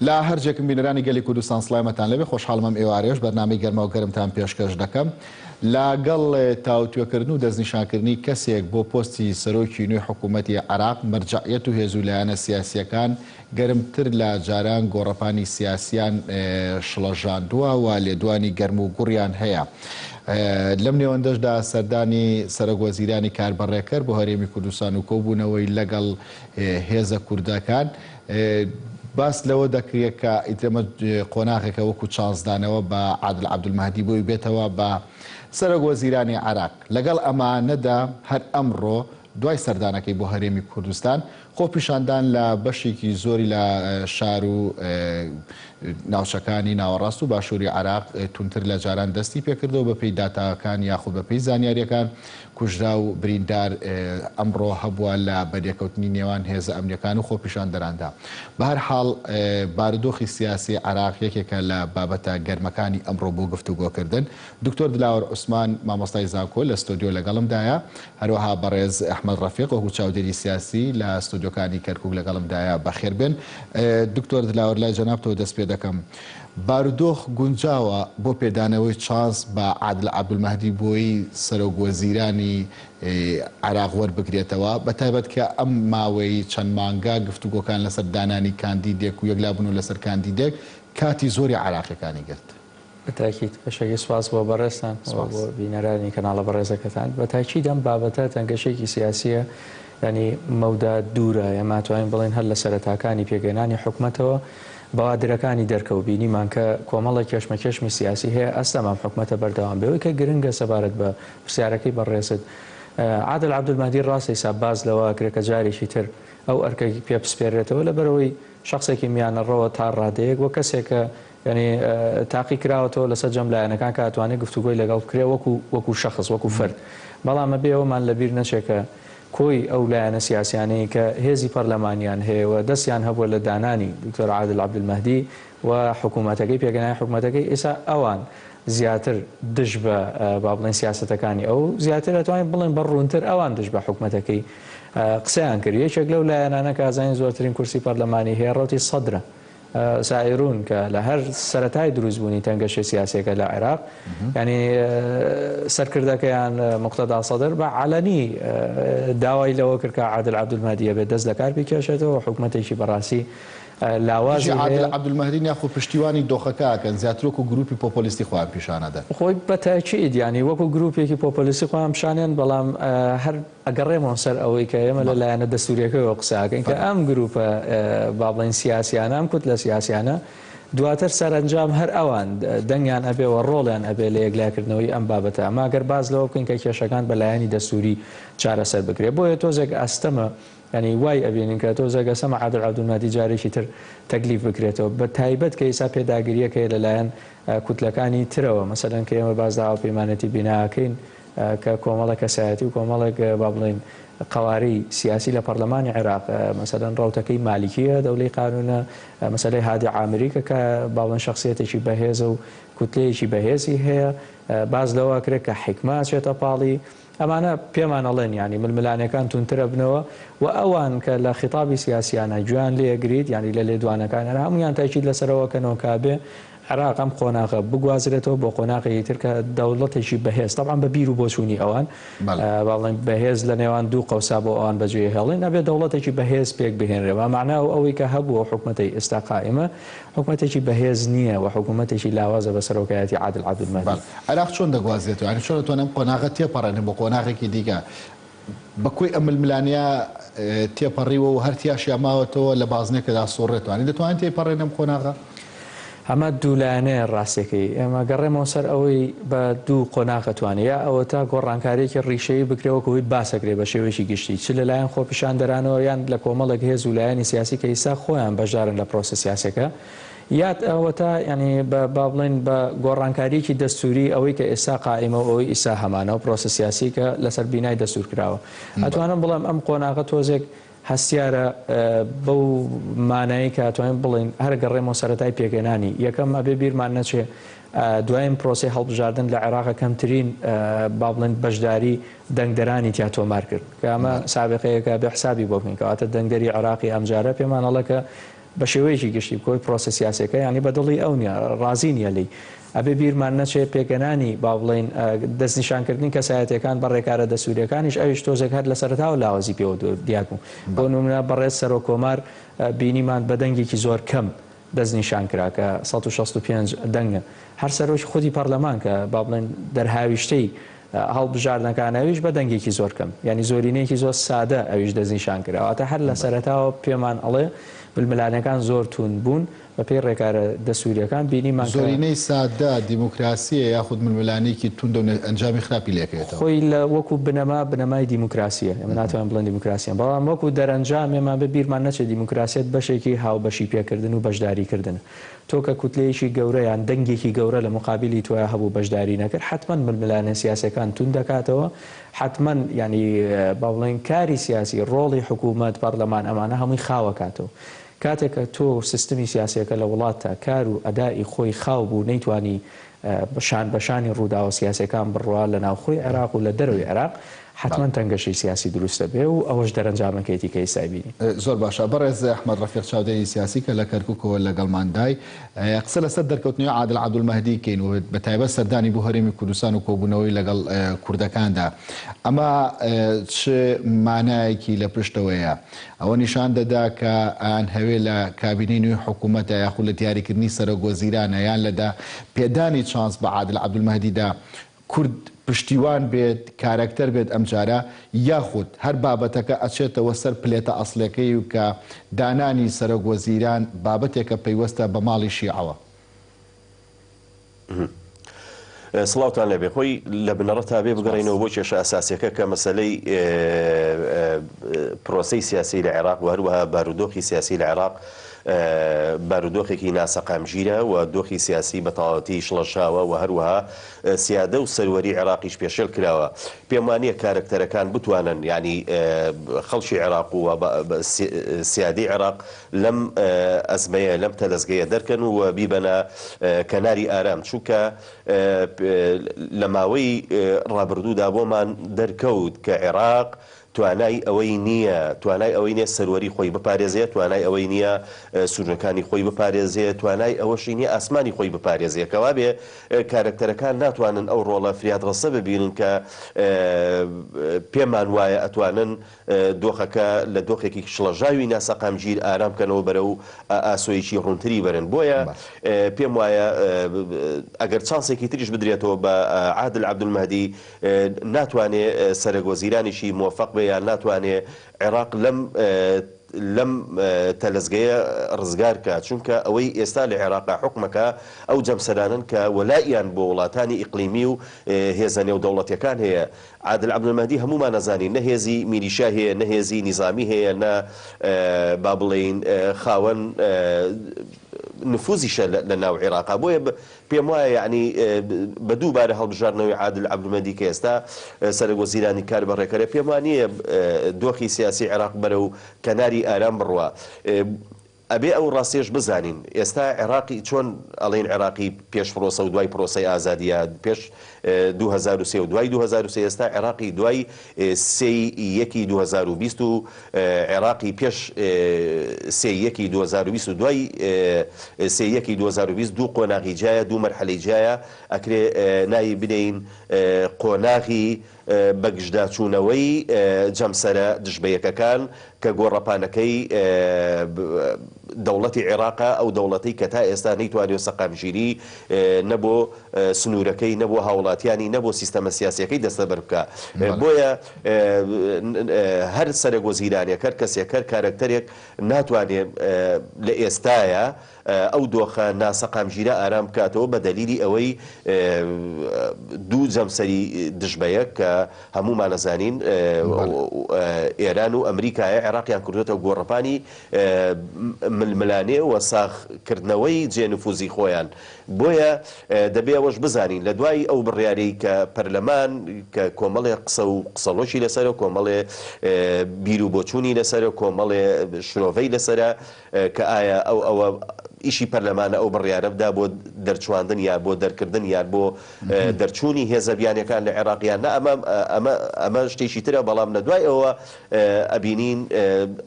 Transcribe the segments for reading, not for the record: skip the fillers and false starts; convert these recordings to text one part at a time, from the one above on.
لە هەر جێکم بینەرانی گەلی کوردستان سڵامەتان لێبێ، خۆشحاڵم ئەم ئێوارەیەش بەرنامەی گەرماو گەرمتان پێشکەش دەکەم. لەگەڵ تاوتوێکردن و دەستنیشانکردنی کەسێک بۆ پۆستی سەرۆکی نوێی حکوومەتی عێراق، مەرجەعیەت و هێز و لایەنە سیاسییەکان گەرمتر لە جاران گۆڕەپانی سیاسییان شڵەژاندووە و لێدوانی گەرم و گوڕیان هەیە. لەم نێوەندەشدا سەردانی سەرۆکوەزیرانی کاربەڕێکەر بۆ هەرێمی کوردستان و کۆبوونەوەی لەگەڵ هێزە کوردەکان باس لەوە دەکرێت کە ئیتر ئەمە قۆناغێکە وەکو چانسدانەوە بە عادل عەبدولمەهدی بۆی بێتەوە بە سەرۆک وەزیرانی عێراق. لەگەڵ ئەمانەدا هەر ئەمڕۆ دوای سەردانەکەی بۆ هەرێمی کوردستان خۆپیشاندان لە بەشێکی زۆری لە شار و ناوچەکانی ناوەڕاست و باشووری عێراق توندتر لە جاران دەستی پێکردەوە بەپێی داتاکان یاخود بەپێی زانیارییەکان کوژراو و بریندار ئەمڕۆ هەبووە لە بەریەکەوتنی نێوان هێزە ئەمنییەکان و خۆپیشاندەراندا. بەهەرحاڵ بارودۆخی سیاسی عێراق یەکێکە لە بابەتە گەرمەکانی ئەمڕۆ بۆ گفتوگۆکردن. دکتۆر دلاوەر عوسمان مامۆستای زانکۆ لە ستۆدیۆ لەگەڵمدایە، هەروەها بەڕێز ئەحمەد ڕەفیق وەکو چاودێری سیاسی لە ستۆدیۆکانی کەرکوک لەگەڵمدایە، بەخێربێن. دکتۆر دلاوەر لای جەنابتەوە دەست پێدەکەم. بارودۆخ گونجاوە بۆ پێدانەوەی چانس بە عادل عەبدولمەهدی بۆی سەرۆک وەزیرانی عێراق وەربگرێتەوە، بەتایبەت کە ئەم ماوەی چەند مانگە گفتوگۆکان لەسەر دانانی کاندیدێک و یەکلابوونەوە لەسەر کاندیدێک کاتی زۆری عێراقیەکانی گرت. بە تاکید بەشێکی سوپاس بۆ بەڕێزتان و بۆ بینەرانی کەناڵە بەڕێزەکەتان. بە تاکید ئەم بابەتە تەنگەشەیەکی سیاسییە، یانی مەودا دوورە، ئێمە ئەتوانین بڵێین هەر لە سەرەتاکانی پێکهێنانی حکومەتەوە بەوادرەکانی دەرکەوت، بینیمان کە کۆمەڵێک کێشمەکێشمی سیاسی هەیە، ئەستەم ئەم حکومەتە بەردەوام بێ. ئەوەی کە گرنگە سەبارەت بە پرسیارەکەی بەڕێزت، عادل عەبدولمەهدی ڕاستە ئیستا باس لەوە ئەکرێ کە جارێکی تر ئەو ئەرکەی پێ بسپێررێتەوە، لەبەرئەوەی شەخسێکی میانەڕەوە تا ڕادەیەک و کەسێکە یانی تاقی کراوەتەوە لەسەر جەم لایەنەکان کە ئەتوانێ گفتوگۆی لەگەڵ بکرێ وەکو وەکو شەخس وەکو فەرد بەڵام ئەبێ ئەوەمان لەبیر نەچێ کە کۆی ئەو لایەنە سیاسیانەی کە هێزی پەرلەمانیان هەیە و دەستیان هەبووە لە دانانی دکتۆر عادل عەبدولمەهدی و حکوومەتەکەی پێکهێنانی حکوومەتەکەی ئێستا ئەوان زیاتر دژ بە با بڵێن سیاسەتەکانی ئەو زیاتر ئەتوانین بڵێن بە ڕوونتر ئەوان دژ بە حکوومەتەکەی قسەیان کرد یەکێک لەو لایەنانە کە ئەزانین زۆرترین کورسی پەرلەمانی هەیە ڕەوتی سەدرە سائیرون کە لە هەر سەرەتای دروستبوونی تەنگەشەی سیاسیەکە لە عێراق یانی سەرکردەکەیان موقتەدا سەدر بە عەلەنی داوای لەوە کرد کە عادل عەبدولمەهدی ئەبێت دەست لە کار بکێشێتەوە حکومەتێکی بەڕاستی لاوازی دژی عادل عەبدولمەهدین یاخود پشتیوانی دۆخەکە ئەکەن زیاتر وەکو گروپی پۆپۆلیستی خۆیان پیشان ئەدەن؟ خۆی بە تەئکید یانی وەکو گروپێکی پۆپۆلیستی خۆیان پیشانیان بەڵام هەر ئەگەڕێمەوە سەر ئەوەی کە ئێمە لە لایەنە دەستوورییەکەوە قسە ئەکەین کە ئەم گرووپە با بڵێین سیاسییانە، ئەم کوتلە سیاسییانە دواتر سەرەنجام هەر ئەوان دەنگیان ئەبێ و ڕۆڵیان ئەبێ لە یەکلاکردنەوەی ئەم بابەتە. ئەمە گەر باس لەوە بکەین کە کێشەکان بە لایەنی دەستووری چارەسەر بکرێ. بۆیە تۆزێک ئەستەمە یانی وای ئەبینین کە تۆزێک ئەستەمە عادل عەبدولمەهدی جارێکی تر تەکلیف بکرێتەوە بە تایبەت کە ئیستا پێداگرییەک هەیە لە لایەن کوتلەکانی ترەوە مەسەلەن کە ئێمە باس لە هاوپەیمانێتی بینا ئەکەین کە کۆمەڵێک کەسایەتی و کۆمەڵێک با بڵێین قەوارەی سیاسی لە پەرلەمانی عێراق مەسەلەن ڕەوتەکەی مالیکیە دەولەی قانونە مەسەلەی هادی عامری کە کە با بڵێن شەخسیەتێکی بەهێزە و کوتلەیەکی بەهێزی هەیە باس لەوە ئەکرێت کە حیکمە ئەچێتە پاڵی ئەمانە پێمان ئەڵێن یانی ململانێکان توندتر ئەبنەوە و ئەوان کە لە خیتابی سیاسیانە گوێیان لێ ئەگریت یانی لە لێدوانەکانیان هەموویان تاکید لەسەر ئەوە ئەکەنەوە کە ئەبێ عێراق ئەم قۆناغە بگوازرێتەوە بۆ قۆناغێکی تر کە دەوڵەتێکی بەهێز تەبعەن بە بیر و بۆچوونی ئەوان با بڵێین بەهێز لە نێوان دوو قەوسا بۆ ئەوان بەجێ هێڵین ئەبێ دەوڵەتێکی بەهێز پێک بهێنرێ بە مەعنا و ئەوەی کە هەبووە و حکومەتەی ئێستا قائیمە حکومەتێکی بەهێز نییە و حکومەتێکی لاوازە بە سەرۆکایەتی عادل عەبدولمەهدی. بەڵێ عێراق چۆن دەگوازرێتەوە یانی چۆن دەتوانێ ئەم قۆناغە تێپەڕێنێ بۆ قۆناغێکی دیکە بە کۆی ئەم ململانێیە تێپەڕیوە و هەر تیاشیا ماوەتەوە لە بازنەکەدا سوڕێتەوە. یانی دەتوانێت تێیپەڕێنێ ئەم قۆناغە؟ ئەمە دوولایەنەیە ڕاستیەکەی. ئێمە گەڕێمەوە سەر ئەوەی بە دوو قۆناغ ئەتوانێ یا ئەوەتا گۆڕانکاریەکی ڕیشەیی بکرێ وەک ئەوەی باس ئەکرێ بە شێوەیەکی گشتی چ لە لایەن خۆپیشاندەرانەوە یان لە کۆمەڵێک هێز و لایەنی سیاسی کە ئیستا خۆیان بەشدارن لە پرۆسە سیاسیەکە یاد ئەوەتا یانی بە با بڵێین بە گۆڕانکارییەکی دەستووری ئەوەی کە ئێستا قائیمە و ئەوەی ئیستا هەمانە و پرۆسە سیاسی کە لەسەر بینای دەستوور کراوە ئەتوانم بڵێم ئەم قۆناغە تۆزێک هەستیارە بەو مانایەی کە ئەتوانین بڵێین هەر گەڕێمەوە سەرەتای پێکهێنانی یەکەم ئەبێ بیرمان نەچێ دوایین پرۆسەی هەڵبژاردن لە عێراق کەمترین با بڵێن بەشداری دەنگدەرانی تیا تۆمار کرد کە ئەمە سابقەیەکە بێ حسابی بۆ بکەین کەواتە دەنگدەری عێراقی ئەمجارە پێمان ئەڵێ کە. بە شێوەیەکی گشتی کۆی پرۆسە سیاسیەکە یانی بە دڵی ئەو نیە ڕازی نیە لێی. ئەبێ بیرمان نەچێ پێکهێنانی با بڵێین دەستنیشانکردنی کەسایەتیەکان بە ڕێکارە دەستوریەکانیش ئەویش تۆزێک هەر لە سەرەتاوە لاوازی پێوە دیار بوو. بۆ نمونە بەڕێز سەرۆک کۆمار بینیمان بە دەنگێکی زۆر کەم دەستنیشان کرا کە 165 دەنگە. هەر سەرۆکی خودی پەرلەمان کە با بڵێین دەرهاویشتەی هەڵبژاردنەکان ئەویش بە دەنگێکی زۆر کەم یانی زۆرینەیەکی زۆر سادە ئەویش دەستنیشان کرا واتە هەر لە سەرەتاوە پێمان ئەڵێ ململانێکان زۆر توند بوون بە پێی ڕێکارە دەستوریەکان بینیمان کە. زۆرینەی سادە دیموکراسیە یاخود ململانێیەکی توندە و ئەنجامی خراپی لێکەوێتەوە؟ خۆی لە وەکو بنەما بنەمای دیموکراسیە ئێمە ناتوانین بڵێین دیموکراسیە بەڵام وەکو دەرەنجام ئێمە بێ بیرمان نەچێت دیموکراسیەت بەشێکی هاوبەشی پێکردن و بەشداری کردنە تۆ کە کوتلەیەکی گەورە یان دەنگێکی گەورە لە موقابیلی تۆیا هەبوو بەشداری نەکرد حەتمەن ململانێ سیاسیەکان توند دەکاتەوە حەتمەن یانی با بڵێین کاری سیاسی ڕۆڵی حکوومەت پەڕلەمان ئەمانە هەمووی خاو ئەکاتەوە کاتێک کە تۆ سیستمی سیاسیەکە لە وڵاتتا کار و ئەدائی خۆی خاو بوو نەیتوانی شان بە شانی ڕووداوە سیاسیەکان بڕوا لە ناوخۆی عێراق و لە دەرەوەی عێراق حەتمەن تەنگەشەی سیاسی دروست دەبێ و ئەوەش دەرەنجامەکەیەتی کە ئیستا ئەیبینین. زۆر باشە بەڕێز ئەحمەد ڕەفیق چاودێری سیاسی کە لە کەرکوکەوە لەگەڵماندای قسە لەسەر دەرکەوتنەوەی عادل عەبدولمەهدی کەین و بەتایبەت سەردانی بۆ هەرێمی کوردستان و کۆبوونەوەی لەگەڵ کوردەکاندا ئەمە چ مانایەکی لە پشتەوەیە؟ ئەوە نیشان دەدا کە ئەیانهەوێ لە کابینەی نوێی حکوومەتە یاخود لە دیاریکردنی سەرۆک وەزیرانە یان لە دا پێدانی چانس بە عادل عەبدولمەهدیدا کورد پشتیوان بێت، کارەکتەر بێت ئەمجارە، یاخود هەر بابەتەکە ئەچێتەوە سەر پلێتە ئەسڵیەکەی و کە دانانی سەرۆک وەزیران بابەتێکە پەیوەستە بە ماڵی شیعەوە. سڵاوتان لێبێ. خۆی لە بنەڕەتا بێ بگەڕێینەوە بۆ کێشە ئەساسیەکە کە مەسەلەی پرۆسەی سیاسی لە عێراق و هەروەها بارودۆخی سیاسی لە عێراق بارودۆخێکی ناسەقامگیرە و دۆخی سیاسی بە تەواوەتی شڵەژاوە و هەروەها سیادە و سەروەری عێراقیش پێشێل کراوە. پێم وانییە کارەکتەرەکان بتوانن یانی خەڵکی عێراق و سیادەی عێراق لەم ئەزمەیە، لەم تەلەزگەیە دەرکەن و بیبەنە کەناری ئارام، چونکە لە ماوەی ڕابردوودا بۆمان دەرکەوت کە عێراق توانای ئەوەی نییە، توانای ئەوەی نییە سەروەری خۆی بپارێزێ، توانای ئەوەی نییە سنوورەکانی خۆی بپارێزێ، توانای ئەوەشی نییە ئاسمانی خۆی بپارێزێ. کەوابێ کارەکتەرەکان ناتوانن ئەو ڕۆڵە فریادڕەسە ببینن کە پێمان وایە ئەتوانن دۆخەکە لە دۆخێکی شڵەژاوی ناسەقامگیر ئارام بکەنەوە بەرەو ئاسۆیەکی ڕوونتری بەرن. بۆیە پێم وایە ئەگەر چانسێکی تریش بدرێتەوە بە عادل عەبدولمەهدی ناتوانێ سەرەک وەزیرانێکی مۆفەق بێ یان ناتوانێ عێراق لەم لەم تەلەزگەیە ڕزگار کا چونکە ئەوەی ئێستا لە عێراقا حوکمەکا ئەو جەمسەرانەن کە وەلائیان بۆ وڵاتانی ئیقلیمی و هێزە نێودەوڵەتیەکان هەیە عادل عەبدولمەهدی هەموومان ئەزانین نە هێزی میلیشیا هەیە نە هێزی نیزامی هەیە نە با بڵێین خاوەن نفوزیشە لە ناو عێراقا بۆیە پێم وایە یەعنی بە دووبارە هەڵبژاردنەوەی عادل عەبدولمەهدی کە ئێستا سەرەک وەزیرانی کار بەڕێکەرە پێم وا نییە دۆخی سیاسی عێراق بەرەو کەناری ئارام بڕوا. ئەبێ ئەو ڕاستیەش بزانین ئێستا عێراقی چۆن ئەڵێین عێراقی پێش پرۆسە و دوای پرۆسەی ئازادی یا پێش 2003 و دوای 2003 ئێستا عێراقی دوای سێی یەکی 2020 و عێراقی پێش سێ یەکی 2020 و دوای سێ یەکی 2020 دوو قۆناغی جیایە دوو مەرحەلەی جیایە ئەکرێ ناوی بنێین قۆناغی بەگژداچوونەوەی جەمسەرە دژبەیەکەکان کە گۆڕەپانەکەی دەوڵەتی عێراقە، ئەو دەوڵەتەی کە تا ئێستا نەیتوانیوە سەقامگیری نە بۆ سنوورەکەی، نە بۆ هاوڵاتیانی، نە بۆ سیستەمە سیاسییەکەی دەستەبەر بکا. بۆیە هەر سەرەکوەزیرانێک، هەر کەسێک، هەر کارەکتەرێک ناتوانێ لە ئێستایا ئەو دۆخە ناسەقامگیرە ئارام بکاتەوە بە دەلیلی ئەوەی دوو جەمسەری دژ بە یەک کە هەموومان ئەزانین ئێران و ئەمریکایە عێراقیان کردووەتە گۆڕەپانی ململانێ و ساغ کردنەوەی جێ نفوزی خۆیان بۆیە دەبێ ئەوەش بزانین لە دوای ئەو بڕیارەی کە پەرلەمان کە کۆمەڵێ قسە و قسەڵۆکی لەسەرە کۆمەڵێ بیر و بۆچوونی لەسەرە کۆمەڵێ شرۆڤەی لەسەرە کە ئایا ئەو ئەوە ئیشی پەرلەمانە ئەو بڕیارە بدا بۆ دەرچواندن یا بۆ دەرکردن یان بۆ دەرچوونی هێزە بیانیەکان لە عێراق یان نا ئەمە ئەمە ئەمە شتێکی ترە بەڵام لە دوای ئەوە ئەبینین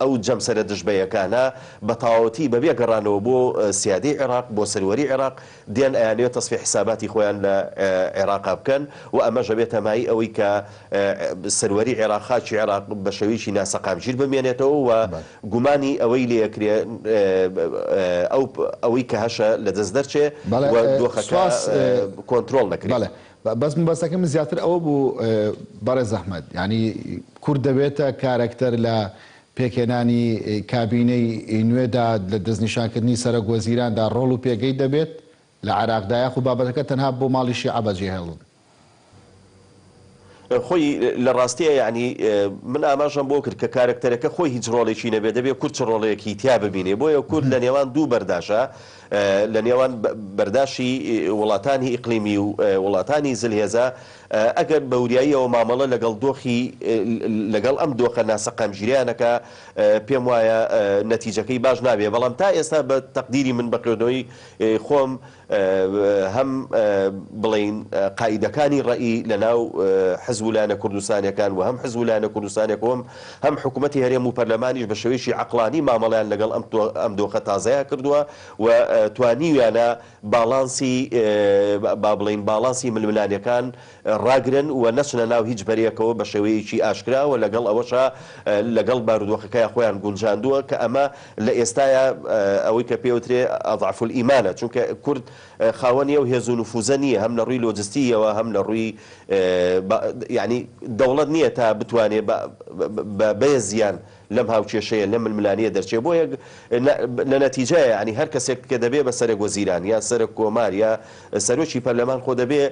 ئەو جەمسەرە دژبەیەکانە بە تەواوەتی بەبێ گەڕانەوە بۆ سیادەی عێراق بۆ سەروەری عێراق دێن ئەیانەوێت تەسفیە حساباتی خۆیان لە عێراقا بکەن و ئەمەش ئەبێتە مایەی ئەوەی کە سەروەری عێراق خاکی عێراق بە شێوەیەکی ناسەقامگیر بمێنێتەوە و گومانی ئەوەی لێ ئەکرێ ئەو ئەوەی کە هەشە لە دەست دەرچێ و دۆخەکە کۆنترۆڵ نەکرێ. بەڵێ بەس مەبەستەکەی من زیاتر ئەوە بوو بەڕێز ئەحمەد یانی کورد دەبێتە کارەکتەر لە پێکهێنانی کابینەی نوێدا لە دەستنیشانکردنی سەرۆک وەزیراندا ڕۆڵ و پێگەی دەبێت لە عێراقدا یاخود بابەتەکە تەنها بۆ ماڵی شیعە بەجێهێڵن؟ خۆی لە ڕاستیا یەعنی من ئاماژەم بۆ کرد کە کارەکتەرەکە خۆی هیچ ڕۆڵێکی نەبێ دەبێ کورد چ ڕۆڵێکی تیا ببینێ بۆیە کورد لە نێوان دوو بەرداشە لە نێوان بەرداشی وڵاتانی ئیقلیمی و وڵاتانی زلهێزە ئەگەر بە وریاییەوە مامەڵە لەگەڵ دۆخی لەگەڵ ئەم دۆخە ناسەقامگیرەیە نەکا پێم وایە نەتیجەکەی باش نابێ بەڵام تا ئێستا بە تەقدیری من بە خوێندنەوەی خۆم هەم بڵێین قائیدەکانی ڕەئی لە ناو حزب و لایەنە کوردستانیەکان و هەم حزب و لایەنە کوردستانیەکە و هەم حکوومەتی هەرێم و پەرلەمانیش بە شێوەیەکی عەقڵانی مامەڵەیان لەگەڵ ئەم ئەم دۆخە تازەیە کردووە و توانیویانە باڵانسی با بڵێین باڵانسی ململانێکان ڕاگرن و نەچنە ناو هیچ بەرەیەکەوە بە شێوەیەکی ئاشکرا و لەگەڵ ئەوەشا لەگەڵ بارودۆخەکەیا خۆیان گونجاندووە کە ئەمە لە ئێستایا ئەوەی کە پێوترێ اضعف الایمانە چونکە کورد خاوەنی ئەو هێز و نفوزە نییە هەم لە ڕووی لۆجستییەوە هەم لە ڕووی یانی دەوڵەت نییە تا بتوانێ بە بێ زیان لەم هاوکێشەیە، لەم ململانێیە دەرچێ. بۆیە لە نەتیجەیا یانی هەر کەسێک کە دەبێ بە سەرەک وەزیران یا سەرەک کۆمار یا سەرۆکی پەرلەمان خۆ دەبێ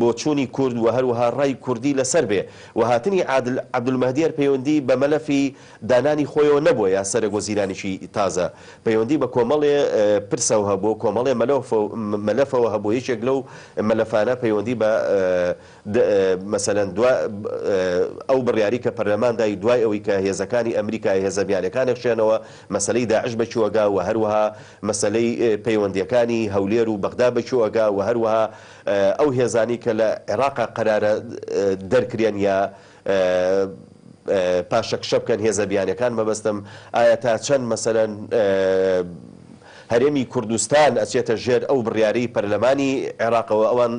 بۆچوونی کورد و هەروەها ڕای کوردی لەسەر بێ و هاتنی عادل عەبدولمەهدی هەر پەیوەندی بە مەلەفی دانانی خۆیەوە نەبووە یا سەرەک وەزیرانێکی تازە پەیوەندی بە کۆمەڵێ پرسەوە هەبوو کۆمەڵێ مەلەفەوە هەبوو یەکێک لەو مەلەفانە پەیوەندی بە مەسەلەن دوا ئەو بڕیاری کە پەرلەمان دای دوای ئەوەی کە هێزەکانی ئەمریکا هێزە بیانەکان نەکشێنەوە مەسەلەی داعش بە کوێ ئەگا و هەروەها مەسەلەی پەیوەندیەکانی هەولێر و بەغدا بە کوێ ئەگا و هەروەها ئەو هێزانەی کە لە عێراقا قەرارە دەرکرێن یا پاشەکشە بکەن هێزە بیانەکان مەبەستم ئایا تا چەند مەسەلەن هەرێمی کوردستان ئەچێتە ژێر ئەو بڕیارەی پەرلەمانی عێراقەوە ئەوان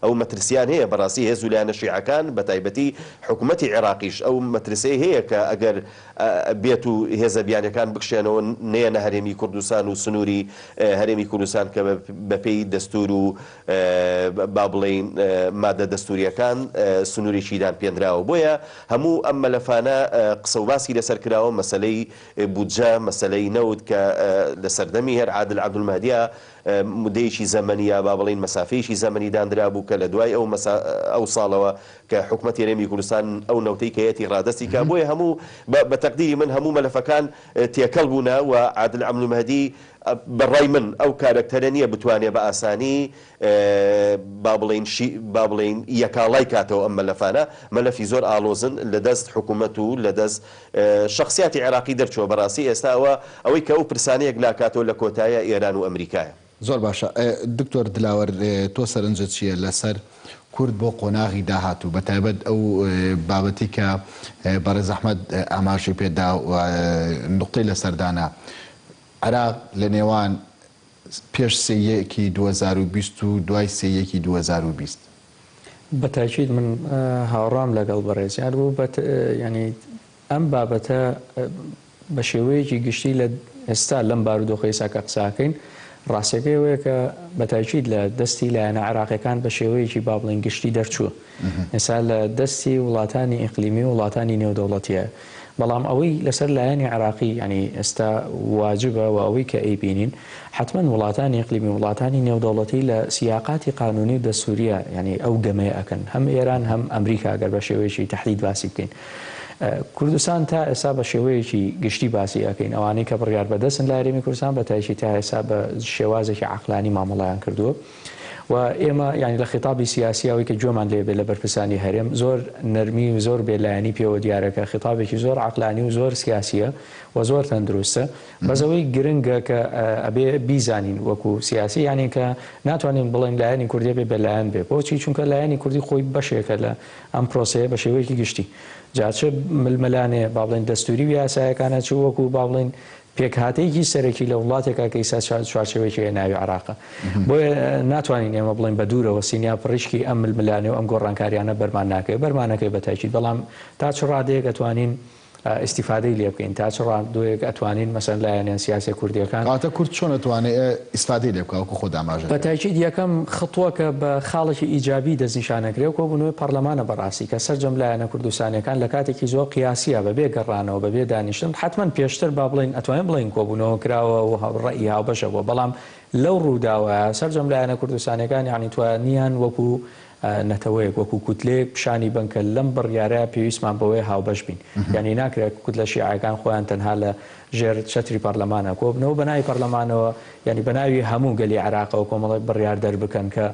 ئەو مەترسیان هەیە بەڕاستی هێز و لایەنە شیعەکان بەتایبەتی حکومەتی عێراقیش ئەو مەترسیەی هەیە کە ئەگەر بێت و هێزە بیانیەکان بکشێنەوە نەیەنە هەرێمی کوردستان و سنووری هەرێمی کوردستان کە بەپێی دەستور و با بڵێین مادە دەستوریەکان سنوورێکی دانپێنراوە بۆیە هەموو ئەم مەلەفانە قسە و باسی لەسەر کراوە مەسەلەی بودجە مەسەلەی نەوت کە لە سەردەمی هەر عادل عەبدولمەهدیا مودەیەکی زەمەنی یا با بڵێین مەسافەیەکی زەمەنی داندرابوو کە لە دوای ئەو مەسا ئەو ساڵەوە کە حکومەتی هەرێمی کوردستان ئەو نەوتەی کە یەتی ڕادەستی کا بۆیە هەموو بە بە تەقدیری من هەموو مەلەفەکان تێکەڵ بوونە و عادل عەبدولمەهدی بە ڕای من ئەو کارەکتەرە نییە بتوانێ بە ئاسانی با بڵێین شی با بڵێین یەکاڵای کاتەوە ئەم مەلەفانە مەلەفی زۆر ئاڵۆزن لە دەست حکومەت و لە دەست شەخسیاتی عێراقی دەرچووە بەڕاستی ئێستا ئەوە ئەوەی کە ئەو پرسانە یەکلاکاتەوە لە کۆتاییا ئێران و ئەمریکایە. زۆر باشە دکتۆر دلاوەر تۆ سەرنجت چیە لەسەر کورد بۆ قۆناغی داهاتوو بەتایبەت ئەو بابەتی کە بەڕێز ئەحمەد ئاماژەی پێدا و نوقتەی لەسەر دانا عێراق لە نێوان پێش سێ یەکی 2020 و دوای سێ یەکی 2020؟ بە تاکید من هاوڕام لەگەڵ بەڕێزیان و بە یانی ئەم بابەتە بە شێوەیەکی گشتی لە ئێستا لەم بارودۆخە ئێستا کە قساکەین ڕاستەکەی ئەوەیە کە بە تاکید لە دەستی لایەنە عێراقیەکان بە شێوەیەکی با بڵێین گشتی دەرچووە ئێستا لە دەستی وڵاتانی ئیقلیمی و وڵاتانی نێودەوڵەتیە بەڵام ئەوەی لەسەر لایەنی عێراقی یانی ئێستا واجبە و ئەوەی کە ئەیبینین حەتمەن وڵاتانی ئیقلیمی و وڵاتانی نێودەوڵەتی لە سیاقاتی قانوونی و دەستوورییە یانی ئەو گەمەیە ئەکەن هەم ئێران هەم ئەمریکا گەر بە شێوەیەکی تەحدید باسی بکەین کوردستان تا ئێستا بە شێوەیەکی گشتی باسی ئەکەین ئەوانەی کە بڕیار بەدەستن لە هەرێمی کوردستان بە تایکی تا ئێستا بە شێوازێکی عەقلانی مامەڵەیان کردووە. و ئێمە یانی لە خیتابی سیاسی ئەوەی کە گوێمان لێ بێ لە بەرپرسانی هەرێم زۆر نەرمی و زۆر بێ لایەنی پێوە دیارە کە خیتابێکی زۆر عەقلانی و زۆر سیاسیە و زۆر تەندروستە بەس ئەوەی گرنگە کە ئەبێ بیزانین وەکو سیاسی یانی کە ناتوانین بڵێین لایەنی کوردی ئەبێ بێ لایەن بێ بۆچی چونکە لایەنی کوردی خۆی بەشێکە لە ئەم پرۆسەیە بە شێوەیەکی گشتی جا چ ململانێ با بڵێین دەستوری و یاسایەکانە چ وەکو با بڵێین پێکهاتەیەکی سەرەکی لە وڵاتێکا کە ئیستا چوارچێوەیەکی هەیە ناوی عێراقە. بۆیە ناتوانین ئێمە بڵێین بە دوورەوە سینیا پڕیشکی ئەم ململانێ و ئەم گۆڕانکاریانە بەرمان ناکەوێ، بەرمان ئەکەوێ بە تاکید، بەڵام تا چ ڕادەیەک ئەتوانین ئیستیفادەی لێ بکەین، تا چ ڕادۆیەک ئەتوانین مەسەلەن لایەنە سیاسیە کوردیەکان. کەواتە کورد چۆن ئەتوانێ ئیسفادەی لێ بکا وەکو خۆت ئاماژەت بە پێ کرد؟ تاکید یەکەم خطوە کە بە خاڵێکی ئیجابی دەستنیشان ئەکرێ کۆبوونەوەی پەڕلەمانە بەڕاستی کە سەرجەم لایەنە کوردستانیەکان لە کاتێکی زۆر قیاسیە بە بێ گەڕانەوە بە بێ دانیشتن حەتمەن پێشتر با بڵێین ئەتوانین بڵێین کۆبوونەوە کراوە و ڕەئی هاوبەش هەبووە بەڵام لەو ڕووداوە سەرجەم لایەنە کوردستانیەکان یانی توانیان وەکو نەتەوەیەک وەکو کوتلەیەک پیشانی بەن کە لەم بڕیارە پێویستمان بەوەیە هاوبەش بین یانی ناکرێت کوتلە شیعەکان خۆیان تەنها لە ژێر چەتری پەرلەمانە کۆبنەوە بە ناوی پەرلەمانەوە یانی بە ناوی هەموو گەلی عێراقەوە کۆمەڵێک بڕیار دەربکەن کە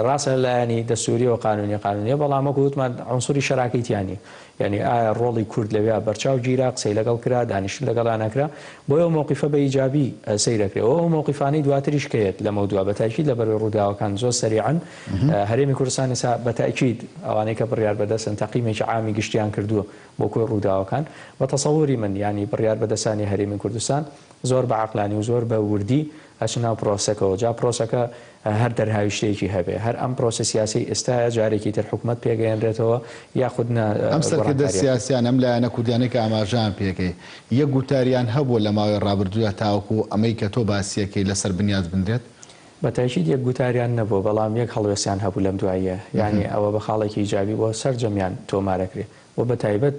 ڕاستە لە لایەنی دەستووریەوە قانونی قانونیە بەڵام وەکو وتمان عونسوری شەراکەی تیا نیە یانی ئایا ڕۆڵی کورد لەویا بەرچاو گیرا قسەی لەگەڵ کرا دانیشتن لەگەڵیانا کرا بۆیە ئەو مەوقیفە بە ئیجابی سەیر ئەکرێ و ئەو مەوقیفانەی دواتریش کە یەت لەمەودوا بە تاکید لە بەرەی ڕووداوەکان زۆر سەریعن هەرێمی کوردستان ئێستا بە تاکید ئەوانەی کە بڕیار بەدەستن تەقیمێکی عامی گشتیان کردووە بۆ کۆی ڕووداوەکان بە تەسەوری من یانی بڕیار بەدەستانی هەرێمی کوردستان زۆر بە عەقلانی و زۆر بە وردی ئەچنە ناو پرۆسەکەوە جا پرۆسەکە هەر دەرهاویشتەیەکی هەبێ هەر ئەم پرۆسە سیاسیەی ئێستایە جارێکی تر حکومەت پێگەیەنرێتەوە یاخود نا ئەم سەرکردە گۆڕانکاریەکە. سیاسیانە، ئەم لایەنە کوردیانەی کە ئاماژەیان پێکەی، یەک گوتاریان هەبووە لە ماوەی ڕابردوودا تاوەکو ئەمەی کە تۆ باسیەکەی لەسەر بنیات بنرێت؟ بە تاکید یەک گوتاریان نەبووە، بەڵام یەک هەڵوێستیان هەبوو لەم دواییە، یانی ئەوە بە خاڵێکی ئیجابی بۆ سەرجەمیان تۆمارەکرێ و بە تایبەت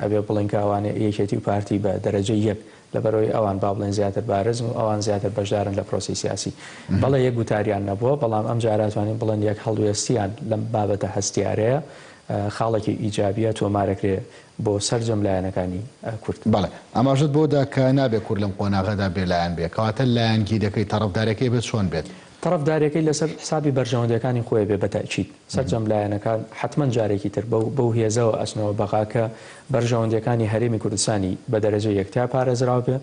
ئەبێ بڵێین کە ئەوانە یەکێتی و پارتی بە دەرەجەی یەک لەبەرئەوەی ئەوان با بڵێین زیاتر بارزن و ئەوان زیاتر بەشدارن لە پرۆسەی سیاسی. بەڵێ یەک گوتاریان نەبووە، بەڵام ئەم جارە ئەتوانین بڵێن یەک هەڵوێستیان لەم بابەتە هەستیارەیە خاڵێکی ئیجابیە تۆمارەکرێ بۆ سەرجەم لایەنەکانی کورد. بەڵێ. ئاماژەت بەوە دا کە نابێ کورد لەم قۆناغەدا بێ لایەن بێ. کەواتە لایەنگیریەکەی، تەڕەفداریەکەی ئەبێ چۆن بێت؟ تەڕەفداریەکەی لەسەر حسابی بەرژەوەندیەکانی خۆی بێ بە تەئکید. سەرجەم لایەنەکان حەتمەن جارێکی تر بەو بەو هێزەوە ئەچنەوە بەغا کە بەرژەوەندیەکانی هەرێمی کوردستانی بە دەرەجەی یەک تیا پارێزراو بێ،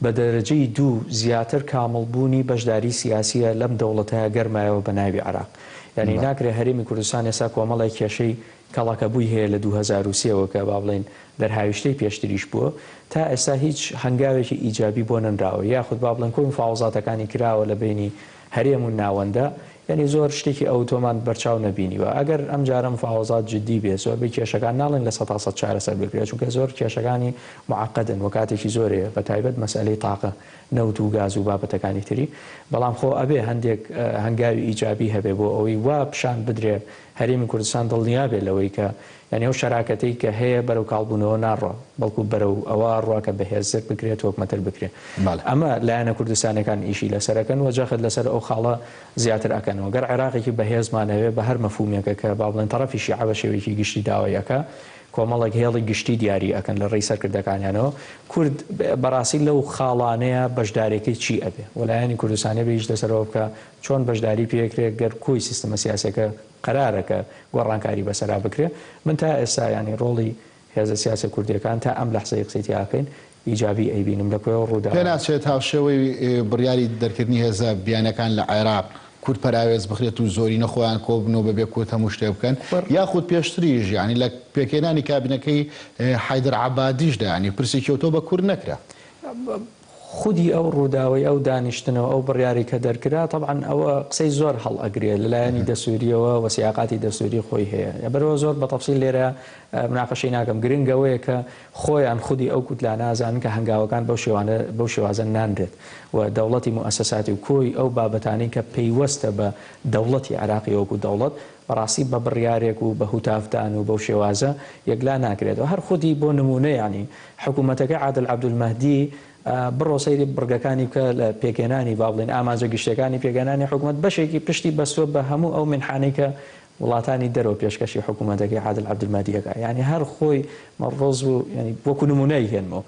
بە دەرەجەی دوو زیاتر کامڵ بوونی بەشداری سیاسیە لەم دەوڵەتە گەرمایەوە بە ناوی عێراق. یانی ناکرێ هەرێمی کوردستان ئێستا کۆمەڵێک کێشەی کەڵەکەبووی هەیە لە 2003 وە کە با بڵێین دەرهاویشتەی پێشتریش بووە تا ئێستا هیچ هەنگاوێکی ئیجابی بۆ نەنراوە یاخود با بڵێن کۆی مفاوەزاتەکانی کراوە لە بەینی هەرێم و ناوەندە یانی زۆر شتێکی ئەوتۆمان بەرچاو نەبینیوە ئەگەر ئەمجارە مفاوەزات جدی بێ زۆربەی کێشەکان ناڵێن 100% چارەسەر بکرێت چونکە زۆر کێشەکانی معقدن و کاتێکی زۆرەیە بە تایبەت مەسئەلەی تاقە نەوت و گاز و بابەتەکانی تری بەڵام خۆ ئەبێ هەندێک هەنگاوی ئیجابی هەبێ بۆ ئەوەی وا پیشان بدرێ هەرێمی کوردستان دڵنیا بێ لەوەی کە یانی ئەو شەراکەتەی کە هەیە بەرەو کاڵبوونەوە ناڕوا، بەڵکو بەرەو ئەوە ئەڕوا کە بەهێزتر بکرێ، تۆکمەتر بکرێ. ئەمە لایەنە کوردستانیەکان ئیشی لەسەر ئەکەن و جەخت لەسەر ئەو خاڵە زیاتر ئەکەنەوە. گەر عێراقێکی بەهێزمان ئەوێ بە هەر مەفهومێکە کە با بڵێن تەڕەفی شیعە بە شێوەیەکی گشتی داوای ئەکا، کۆمەڵێک هێڵی گشتی دیاری ئەکەن لە ڕێی سەرکردەکانیانەوە، کورد بەڕاستی لەو خاڵانەیە بەشدارێکەی چی ئەبێ و لایەنی کوردستانی ئەبێ ئیش لەسەر ئەوە بکا چۆن بەشداری پێکرێ گەر کۆی سیستمە سیاسیەکە قەرارە کە گۆڕانکاری بەسەرا بکرێ من تا ئێستا یانی ڕۆڵی هێزە سیاسیە کوردیەکان تا ئەم لەحزەی قسەی تیا ئەکەین ئیجابی ئەیبینم لە کۆی ئەو ڕووداوانە. پێناچێت هاوشێوەی بڕیاری دەرکردنی هێزە بیانیەکان لە عێراق کورد پەراوێز بخرێت و زۆرینە خۆیان کۆبن و بەبێ کورد هەموو شتێک بکەن یاخود پێشتریش یانی لە پێکهێنانی کابینەکەی حەیدەر عەبادیشدا یانی پرسێکی ئەوتۆ بە کورد نەکرا. خودی ئەو ڕووداوەی ئەو دانیشتنە و ئەو بڕیارەی کە دەرکرا تەبعەن ئەوە قسەی زۆر هەڵئەگرێ لە لایەنی دەستوورییەوە و سیاقاتی دەستووری خۆی هەیە لەبەرئەوە زۆر بە تەفسیل لێرە مناقەشەی ناکەم گرنگ ئەوەیە کە خۆیان خودی ئەو کوتلانە ئەزانن کە هەنگاوەکان بەو شێوانە بەو شێوازە نانرێت و دەوڵەتی موئەسەساتی و کۆی ئەو بابەتانەی کە پەیوەستە بە دەوڵەتی عێراقی وەکوو دەوڵەت بەڕاستی بە بڕیارێک و بە هوتافدان و بەو شێوازە یەکلا ناکرێتەوە هەر خودی بۆ نموونە یانی حکوومەتەکەی عادل عەبدولمەهدی بڕۆ سەیری بڕگەکانی بکە لە پێکهێنانی با بڵێین ئامانجە گشتیەکانی پێکهێنانی حکوومەت بەشێکی پشتی بەستووە بە هەموو ئەو مینحانەی کە وڵاتانی دەرەوە پێشکەشی حکوومەتەکەی عادل عەبدولمەهدی ئەکا یانی هەر خۆی مەڕۆز بوو یانی وەکوو نموونە ئەیهێنمەوە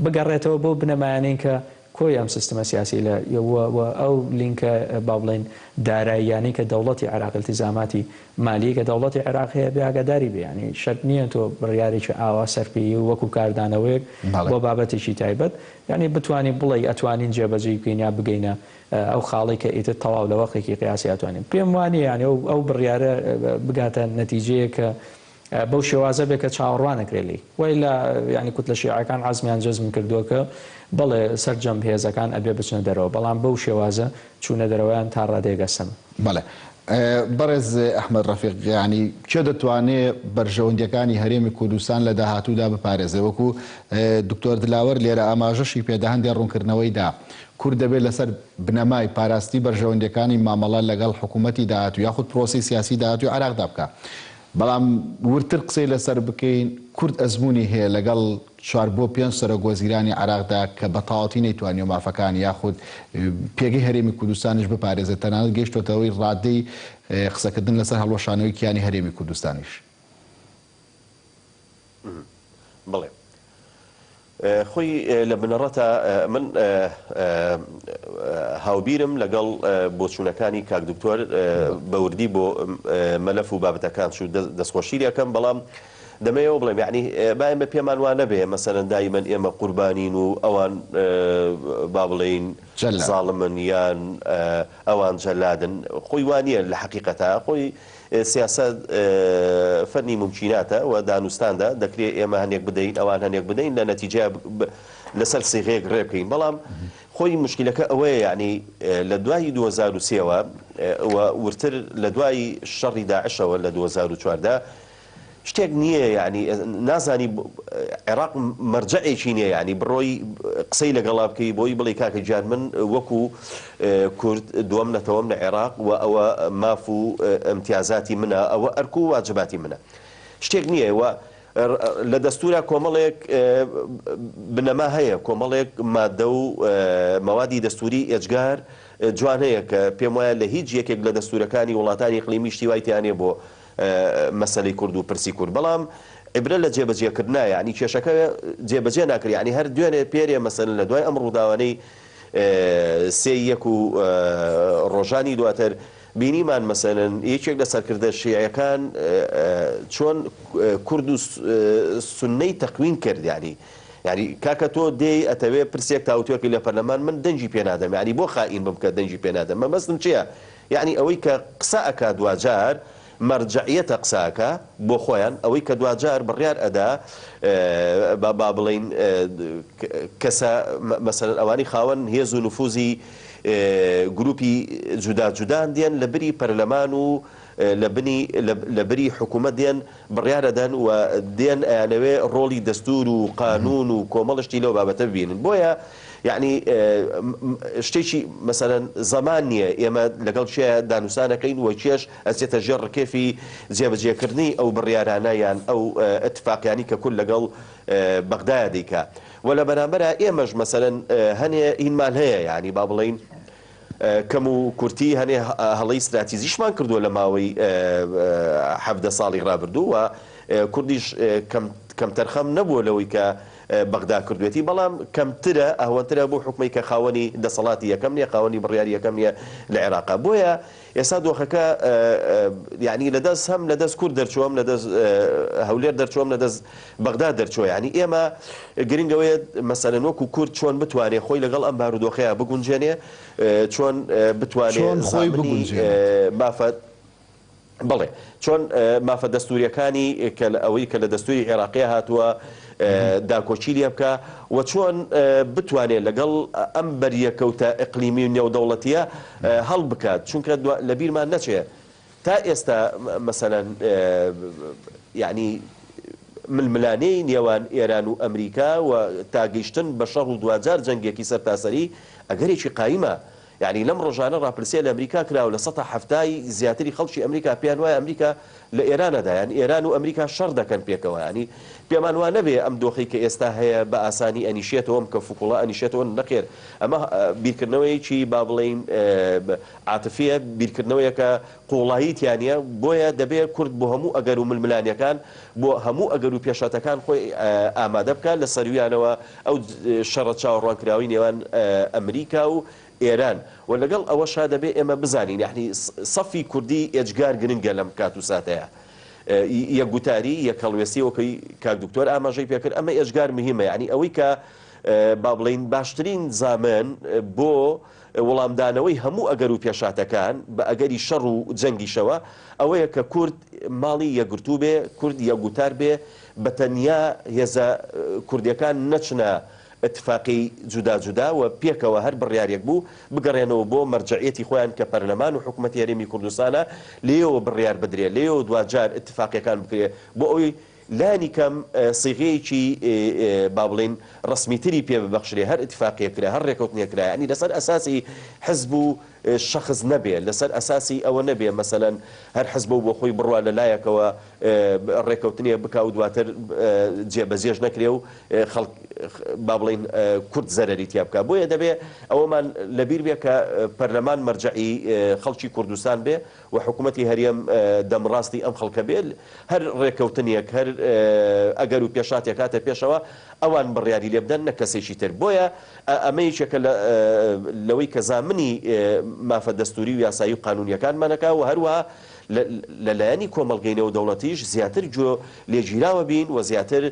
بگەڕێتەوە بەو بنەمایانەی کە. کۆی ئەم سیستمە سیاسی لە و ئەو لینکە با بڵێین داراییانەی کە دەوڵەتی عێراق ئیلتیزاماتی مالیی کە دەوڵەتی عێراق هەیە بێ ئاگاداری بێ یانی شەرت نییە تۆ بڕیارێکی ئاوا سەرپێیی و وەکوو کاردانەوەیەک بۆ بابەتێکی تایبەت یانی بتوانی بڵێی ئەتوانین جێبەجێی بکەین یا بگەینە ئەو خاڵەی کە ئیتر تەواو لە وەختێکی قیاسی ئەتوانین پێم وا نییە یانی ئەو بڕیارە بگاتە نەتیجەیەک کە بەو شێوازە بێ کە چاوەڕوان ئەکرێ لێی. وەیلا یانی کوتلە شیعەکان عەزمیان جەزم کردووە کە بەڵێ سەرجەم هێزەکان ئەبێ بچنە دەرەوە، بەڵام بەو شێوازە چوونە دەرەوەیان تا ڕادەیەک ئەستەمە. بەڵێ بەڕێز ئەحمەد ڕەفیق، یانی کێ دەتوانێ بەرژەوەندییەکانی هەرێمی کوردستان لە داهاتوودا بپارێزێ؟ وەکوو دکتۆر دلاوەر لێرە ئاماژەشی پێدا هەندێ ڕوونکردنەوەی دا، کورد دەبێ لەسەر بنەمای پاراستنی بەرژەوەندییەکانی مامەڵە لەگەڵ حکوومەتی داهاتوو یاخود پرۆسەی سیاسی داهاتووی عێراقدا بکا. بەڵام وردتر قسەی لەسەر بکەین، کورد ئەزموونی هەیە لەگەڵ چوار بۆ پێنج سەرۆک وەزیرانی عێراقدا کە بە تەواوەتی نەیتوانیوە مافەکانی یاخود پێگەی هەرێمی کوردستانیش بپارێزێت، تەنانەت گەیشتووەتە ئەوەی ڕادەی قسەکردن لەسەر هەڵوەشانەوەی کیانی هەرێمی کوردستانیش. بەڵێ. خۆی لە بنەڕەتا من هاوبیرم لەگەڵ بۆچوونەکانی کاک دکتۆر بە وردی بۆ مەلەف و بابەتەکان چوو دەستخۆشی لەکەم بەڵام دەمەیەوە بڵێم یعنی با ئێمە پێمان وا نەبێ مەسەلەن دایمەن ئێمە قوربانین و ئەوان با بڵێین زاڵمن یان ئەوان جەلادن خۆی وا نییە لە حەقیقەتا خۆی سیاسەت فەنی مومکیناتە و دانوستاندە، دەکرێ ئێمە هەنێک بدەین ئەوان هەنێک بدەین لە نەتیجەیا لەسەر سیغەیەک ڕێ بکەین بەڵام خۆی موشکیلەکە ئەوەیە یەعنی لە دوای 2003 وە و ورتر لە دوای شەڕی داعشەوە لە 2014 شتێک نییە یەعنی نازانی عێراق مەرجەعێکی نییە یەعنی بڕۆی قسەی لەگەڵا بکەی بۆی بڵێی کاکە گیان من وەکو کورد دووەم نەتەوەم لە عێراق و ئەوە ماف و ئیمتیازاتی منە ئەوە ئەرک و واجباتی منە شتێک نییە و لە دەستورا کۆمەڵێک بنەما هەیە کۆمەڵێک مادە و مەوادی دەستوری ئێجگار جوان هەیە کە پێم وایە لە هیچ یەکێک لە دەستورەکانی وڵاتانی ئیقلیمی شتی وای تیا نییە بۆ مەسەلەی کورد و پرسی کورد بەڵام عیبرە لە جێبەجێکردنا یانی کێشەکە جێبەجێ ناکرێ یانی هەر دوێنێ پێرێ مەسەلەن لە دوای ئەم ڕووداوانەی سێی یەک و ڕۆژانی دواتر بینیمان مەسەلەن یەکێک لە سەرکردە شیعەکان چۆن کورد و سوننەی تەقوین کرد یانی یانی کاکە تۆ دێی ئەتەوێ پرسێک تاوتوێکەی لە پەرلەمان من دەنگی پێ نادەم یانی بۆ خائین بم کە دەنگی پێ نادەم مەبەستم چییە یەعنی ئەوەی کە قسە ئەکا دواجار مەرجەعیەتە قسە ئەکا بۆ خۆیان ئەوەی کە دواجار بڕیار ئەدا با با بڵێین کەسە مەسەلەن ئەوانی خاوەن هێز و نفوزی گروپی جودا جودان دێن لە بری پەرلەمان و لە بنی لە بری حکومەت دێن بڕیار ئەدەن و دێن ئەیانەوێ ڕۆڵی دەستوور و قانوون و کۆمەڵە شتی لەو بابەتە ببینن بۆیە یەعنی شتێکی مەسەلەن زەمان نییە ئێمە لەگەڵ کێ دانوسان ئەکەین و کێش ئەچێتە ژێر ڕکێفی جێبەجێکردنی ئەو بڕیارانە یان ئەو ئیتفاقیانەی کە کورد لەگەڵ بەغدایە دەیکا و لە بەرامبەرا ئێمەش مەسەلەن هەنێ هینمان هەیە یەعنی با بڵێین کەم و کورتی هەنێ هەڵەی ستراتیزیشمان کردووە لە ماوەی 17 ساڵی ڕابردوو و کوردیش کەمتەرخەم نەبووە لەوەی کە بەغدا کردوێتی بەڵام کەمترە ئەهوەنترە بۆ حکومەی کە خاوەنی دەسەڵاتی یەکەم نیە خاوەنی بڕیاری یەکەم نیە لە عێراقا بۆیە ئێستا دۆخەکە یعنی لە دەست هەم لە دەست کورد دەرچووە هەم لە دەست هەولێر دەرچووە هەم لە دەست بەغدا دەرچووە یعنی ئێمە گرنگ ئەوەیە مەسەلەن وەکو کورد چۆن بتوانێ خۆی لەگەڵ ئەم بارودۆخەیە بگونجێنێ چۆن بتوانێ چۆن خۆی زامنی بگونجێنێت؟ مافە بەڵێ چۆن مافە دەستوورییەکانی کە ئەوەی کە لە دەستووری عێراقیا هاتووە داکۆکی لێ بکا و چۆن بتوانێ لەگەڵ ئەم بەریەکەوتە ئیقلیمی و نێودەوڵەتییە هەڵبکات چونکە لە بیرمان نەچێ تا ئێستا مەسەلەن یانی ململانێی نێوان ئێران و ئەمریکا و تا گەیشتن بە شەڕ و دواجار جەنگێکی سەرتاسەری ئەگەرێکی قایمە. یانی لەم ڕۆژانە ڕاپرسیە لە ئەمریکا کراوە لە سەتا حەفتای زیاتری خەڵکی ئەمریکا پێیان وایە ئەمریکا لە ئێرانەدا یان ئێران و ئەمریکا شەڕ دەکەن پێکەوە یانی پێمان وا نەبێ ئەم دۆخەی کە ئێستا هەیە بە ئاسانی ئەنیشێتەوە ئەم کەفوکوڵە ئەنیشێتەوە نەخێر ئەمە بیرکردنەوەیەکی با بڵێین عاتفیە بیرکردنەوەیەکە قوڵایی تیا نیە بۆیە دەبێ کورد بۆ هەموو ئەگەر و ململانێکان بۆ هەموو ئەگەر و پێشهاتەکان خۆی ئامادە بکات لە سەرویانەوە ئەو شەڕە چاوەڕوانکراوەی نێوان ئەمریکا و ئێران و لەگەڵ ئەوەشا دەبێ ئێمە بزانین یەعنی سەفی کوردی ئێجگار گرنگە لەم کات و ساتەیا یەک گوتاری یەک هەڵوێستی وەکوی کاک دکتۆر ئاماژەی پێکرد ئەمە ئێجگار مهمە یەعنی ئەوەی کە با بڵێین باشترین زامن بۆ وڵامدانەوەی هەموو ئەگەر و پێشهاتەکان بە ئەگەری شەڕ و جەنگیشەوە ئەوەیە کە کورد ماڵی یەکگرتوو بێ، کورد یەکگوتار بێ، بە تەنیا هێزە کوردیەکان نەچنە ئتفاقی جودا جودا و پێکەوە هەر بڕیارێک بوو بگەڕێنەوە بۆ مەرجەعیەتی خۆیان کە پەرلەمان و حکومەتی هەرێمی کوردستانە لێیەوە بڕیار بدرێ لێیەوە دواجار ئتفاقیەکان بکرێ بۆ ئەوەی لانی کەم سیغەیەکی با بڵێین ڕەسمیتری پێ ببەخشرێ، هەر ئیتفاقیەک کرا، هەر ڕێکەوتنێک کرا، یانی لەسەر ئەساسی حزب و شەخس نەبێ، لەسەر ئەساسی ئەوە نەبێ مەسەلەن هەر حزبە و بۆ خۆی بڕوا لە لایەکەوە ڕێکەوتنێ بکا و دواتر جێبەجێش نەکرێ و خەڵک با بڵێین کورد زەرەری تیا بکا. بۆیە دەبێ ئەوەمان لەبیر بێ کە پەرلەمان مەرجەعی خەڵکی کوردستان بێ و حکومەتی هەرێم دەمڕاستی ئەم خەڵکە بێ، هەر ڕێککەوتنێک، هەر ئەگەر و پێشهاتێک هاتە پێشەوە، ئەوان بڕیاری لێ بدەن نەک کەسێکی تر. بۆیە ئەمە یەکێکە لە لەوەی کە زامنی مافە دەستووری و یاسایی و قانوونییەکانمان ئەکا و هەروەها لە لایەنی کۆمەڵگەی نێودەوڵەتیش زیاتر گوێ لێگیراوە بین و زیاتر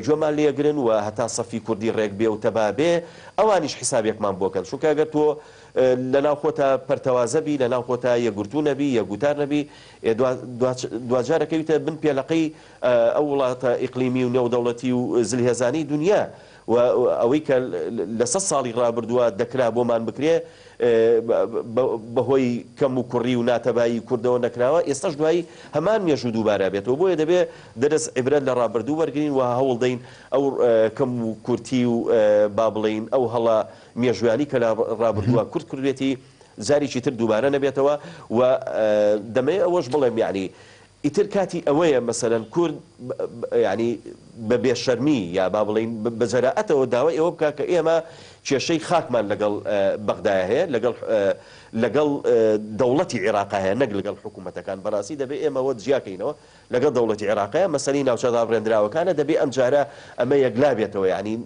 گوێمان لێگرن و هەتا سەفی کوردی ڕێک بێ و تەبا بێ ئەوانیش حیسابێکمان بۆ کەن. چونکە ئەگەر تۆ لە ناو خۆتا پەرتەوازە بی، لە ناو خۆتا یەکگرتوو نەبی، یەکگوتار نەبی، ئێ دوا دواجار ئەکەویتە بن پێلەقەی ئەو وڵاتە ئیقلیمی و نێودەوڵەتی و زلهێزانەی دونیا و ئەوەی کە لە سەد ساڵی ڕابردووە دەکرا بۆمان بکرێ بە هۆی کەم و کوڕی و ناتەبایی کوردەوە نەکراوە، ئێستاش دوایی هەمان مێژوو دووبارە بێتەوە. بۆیە دەبێ دەرس عیبرەت لە ڕابردوو وەرگرین و هەوڵدەین ئەو کەم و کورتی و با بڵێین ئەو هەڵە مێژوویانی کە لە ڕابردووە کورد کردوێتی جارێکی تر دووبارە نەبێتەوە و دەمەوێ ئەوەش بڵێم یانی ئیتر کاتی ئەوەیە مەسەلەن کورد یانی بە بێ شەرمی یا با بڵێین بە جەرائەتەوە داوای ئەوە بکا کە ئێمە کێشەی خاکمان لەگەڵ بەغدایە هەیە لەگەڵ لەگەڵ دەوڵەتی عێراقا هەیە نەک لەگەڵ حکوومەتەکان بەڕاستی دەبێ ئێمە ئەوە جیاکەینەوە لەگەڵ دەوڵەتی عێراقەیە مەسەلەی ناوچە دابڕێندراوەکانە دەبێ ئەمجارە ئەمە یەکلا بێتەوە یانی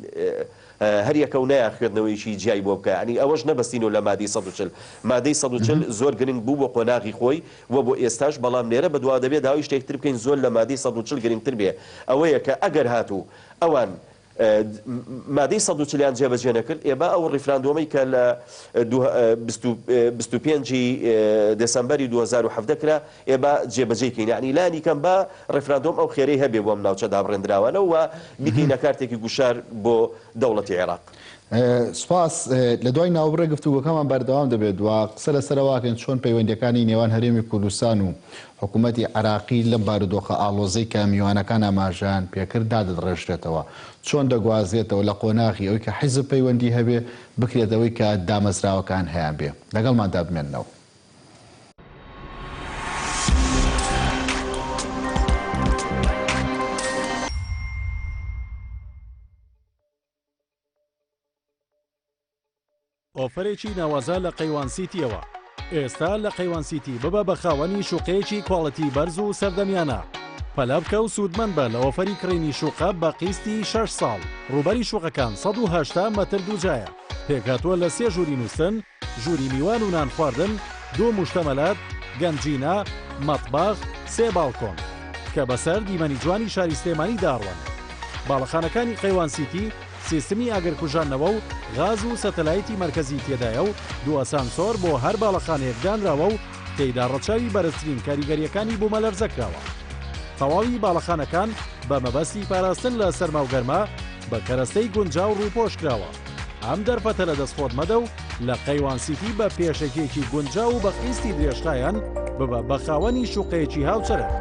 هەر یەکە و نەیان خوێندنەوەیەکی جیای بۆ بکا یانی ئەوەش نەبەستینەوە لە مادەی 140 مادەی 140 زۆر گرنگ بوو بۆ قۆناغی خۆی و بۆ ئێستاش بەڵام لێرە بەدوا دەبێ داوای شتێک تر بکەین زۆر لە مادەی 140 گرنگتر بێ ئەوەیە کە ئەگەر هاتوو ئەوان مادەی 140 یان جێبەجێ نەکرد ئێ با ئەو ڕیفراندۆمەی کە لە 25 ی دێسەمبەری 2017 کرا ئێ با جێبەجێی کەین یەعنی لانی کەم با ڕیفراندۆم ئەو خێرەی هەبێ بۆ ئەم ناوچە دابڕێندراوانە و بیکەینە کارتێکی گوشار بۆ دەوڵەتی عێراق. سوپاس. لە دوای ناوبڕێک گفتوگۆکەمان بەردەوام دەبێت و قسە لەسەر ئەوە ئەکەین چۆن پەیوەندییەکانی نێوان هەرێمی کوردستان و حکوومەتی عێراقی لەم بارودۆخە ئاڵۆزەی کە میوانەکان ئاماژەیان پێکرد دادەدڕێژرێتەوە، چۆن دەگوازرێتەوە لە قۆناغی ئەوەی کە حیزب پەیوەندی هەبێ بکرێت ئەوەی کە دامەزراوەکان هەیانبێ. لەگەڵماندا بمێننەوە. ئۆفەرێکی ناوازە لە قەیوان سیتیەوە ئێستا لە قەیوان سیتی ببە بە خاوەنی شوقەیەکی کواڵیتی بەرز و سەردەمیانە پەلە بکە و سوودمەند بە لە ئۆفەری کڕینی شوقە بە قیستی 6 ساڵ ڕووبەری شوقەکان 180 مەتر دووجایە پێکهاتووە لە سێ ژووری نووستن ژووری میوان و نان خواردن، دوو موشتەمەلات، گەنجینە، مەتبەخ، سێ باڵکۆن. کە بەسەر دیمەنی جوانی شاری سلێمانی دا ئەڕوانێت. باڵەخانەکانی قەیوان سیتی سیستمی ئاگرکوژاندنەوە و غاز و سەتەلایتی مەرکەزی تێدایە و دوو ئەسانسۆر بۆ هەر باڵەخانەیەک دانراوە و تێیدا ڕەچاوی بەرزترین کاریگەرییەکانی بوومەلەرزە کراوە. تەواوی باڵەخانەکان بە مەبەستی پاراستن لە سەرما و گەرما بە کەرەستەی گونجاو ڕووپۆش کراوە. ئەم دەرفەتە لەدەست خۆت مەدە و لە قەیوان سیتی بە پێشەکییەکی گونجاو و بە قیستی درێژخایەن ببە بە خاوەنی شوقەیەکی هاوچەرخ.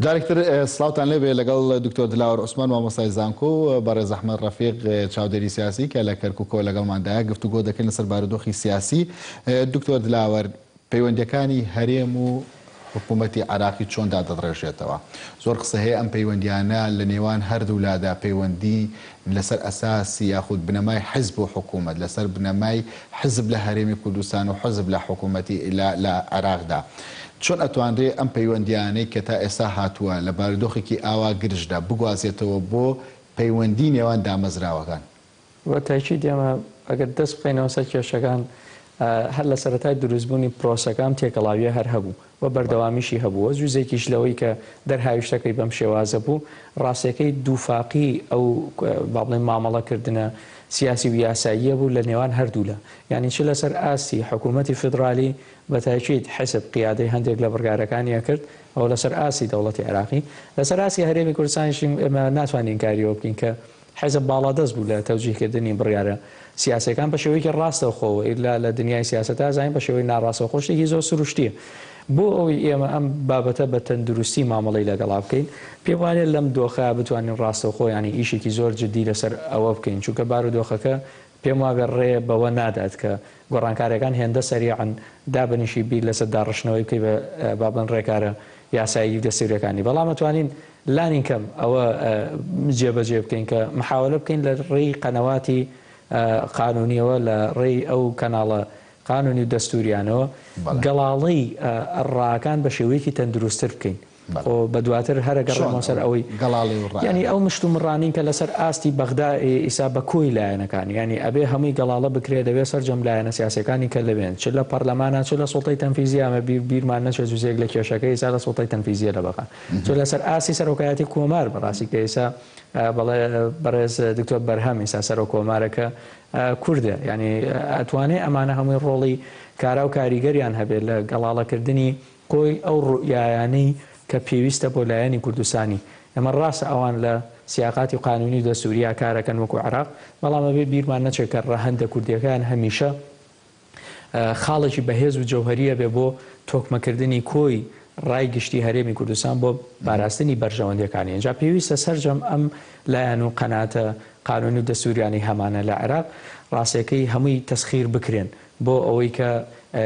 جارێکتر سڵاوتان لێبێ لەگەڵ دکتۆر دلاوەر عوسمان مامۆستای زانکۆ و بەڕێز ئەحمەد ڕەفیق چاودێری سیاسی کە لە کەرکوکەوە لەگەڵماندایە گفتوگۆ دەکەین لەسەر بارودۆخی سیاسی. دکتۆر دلاوەر پەیوەندیەکانی هەرێم و حکوومەتی عێراقی چۆن دادەڕێژێتەوە؟ زۆر قسە هەیە ئەم پەیوەندیانە لە نێوان هەردوولادا پەیوەندی لەسەر ئەساسی یاخود بنەمای حزب و حکوومەت، لەسەر بنەمای حزب لە هەرێمی کوردستان و حزب لە حکوومەتی لە لە عێراقدا. چۆن ئەتوانرێ ئەم پەیوەندیانەی کە تا ئێستا هاتووە لە بارودۆخێکی ئاوا گرژدا بگوازێتەوە بۆ پەیوەندی نێوان دامەزراوەکان؟ بە تاکید ئێمە ئەگەر دەست بخەینەوە سەر کێشەکان هەر لە سەرەتای دروستبوونی پرۆسەکە ئەم تێکەڵاوییە هەر هەبوو و بەردەوامیشی هەبوو و جوزێکیش لەوەی کە دەرهاویشتەکەی بەم شێوازە بوو ڕاستیەکەی دووفاقی ئەو با بڵێین مامەڵەکردنە سیاسی و یاساییە بوو لە نێوان هەردوولا یانی چ لەسەر ئاستی حکوومەتی فیدرالی بە تاکید حیزب قیادەی هەندێک لە بڕیارەکانی ئەکرد ئەوە لەسەر ئاستی دەوڵەتی عێراقی لەسەر ئاستی هەرێمی کوردستانیش ئێمە ناتوانین ئینکاری ئەوە بکەین کە حیزب باڵادەست بوو لە تەوجیهکردنی بڕیارە سیاسیەکان بە شێوەیەکی ڕاستەوخۆ و ئیلا لە دنیای سیاسەتا زانین بە شێوەی ناڕاستەوخۆ شتێکی زۆر سروشتیە. بۆ ئەوەی ئێمە ئەم بابەتە بە تەندروستی مامەڵەی لەگەڵا بکەین پێم وانیە لەم دۆخە بتوانین ڕاستەوخۆ یانی ئیشێکی زۆر جدی لەسەر ئەوە بکەین چونکە بارودۆخەکە پێم وابێ ڕێ بەوە نادات کە گۆڕانکاریەکان هێندە سەریعن دابنیشی بیر لەسەر داڕشتنەوەی بکەی بە با بڵێن ڕێکارە یاسایی و دەستوریەکانی بەڵام ئەتوانین لانی کەم ئەوە جێبەجێ بکەین کە محاوەلە بکەین لە ڕێی قەنەواتی قانونیەوە لە ڕێی ئەو کەناڵە قانونی و دەستوریانەوە گەڵاڵەی ڕاکان بە شێوەیەکی تەندروستتر بکەین. خۆ بە دواتر هەر ئەگەڕێمەوە سەر ئەوەی یانی ئەو مشتومڕانەی کە لەسەر ئاستی بەغدا ئیسا بە کۆی لایەنەکان یانی ئەبێ هەمووی گەڵاڵە بکرێ دەبێ سەرجەم لایەنە سیاسیەکانی کە لەوێن چ لە پەرلەمانە چ لە سوڵتەی تەنفیزیە ئەمە بیر بیرمان نەچێت جزێک لە کێشەکە ئیسا لە سوڵتەی تەنفیزیە لە بەغا چ لەسەر ئاستی سەرۆکایەتی کۆمار بەڕاستی کە ئیسا بەڵێ بەڕێز دکتۆر بەرهەم ئیسا سەرۆک کۆمارە کە کوردە یانی ئەتوانێ ئەمانە هەمووی ڕۆڵی کارا و کاریگەریان هەبێت لە گەڵاڵەکردنی کۆی ئەو ڕوئیایانەی کە پێویستە بۆ لایەنی کوردستانی، ئێمە ڕاستە ئەوان لە سیاقاتی قانونی و دەستووریا کارەکەن وەکو عێراق، بەڵام ئەبێ بیرمان نەچێت کە ڕەهەندە کوردیەکان هەمیشە خاڵێکی بەهێز و جەوهەری ئەبێ بۆ تۆکمەکردنی کۆی ڕای گشتی هەرێمی کوردستان بۆ پاراستنی بەرژەوەندیەکانی. ئینجا پێویستە سەرجەم ئەم لایەن و قەناتە قانونی و دەستووریانەی هەمانە لە عێراق ڕاستیەکەی هەمووی تەسخیر بکرێن بۆ ئەوەی کە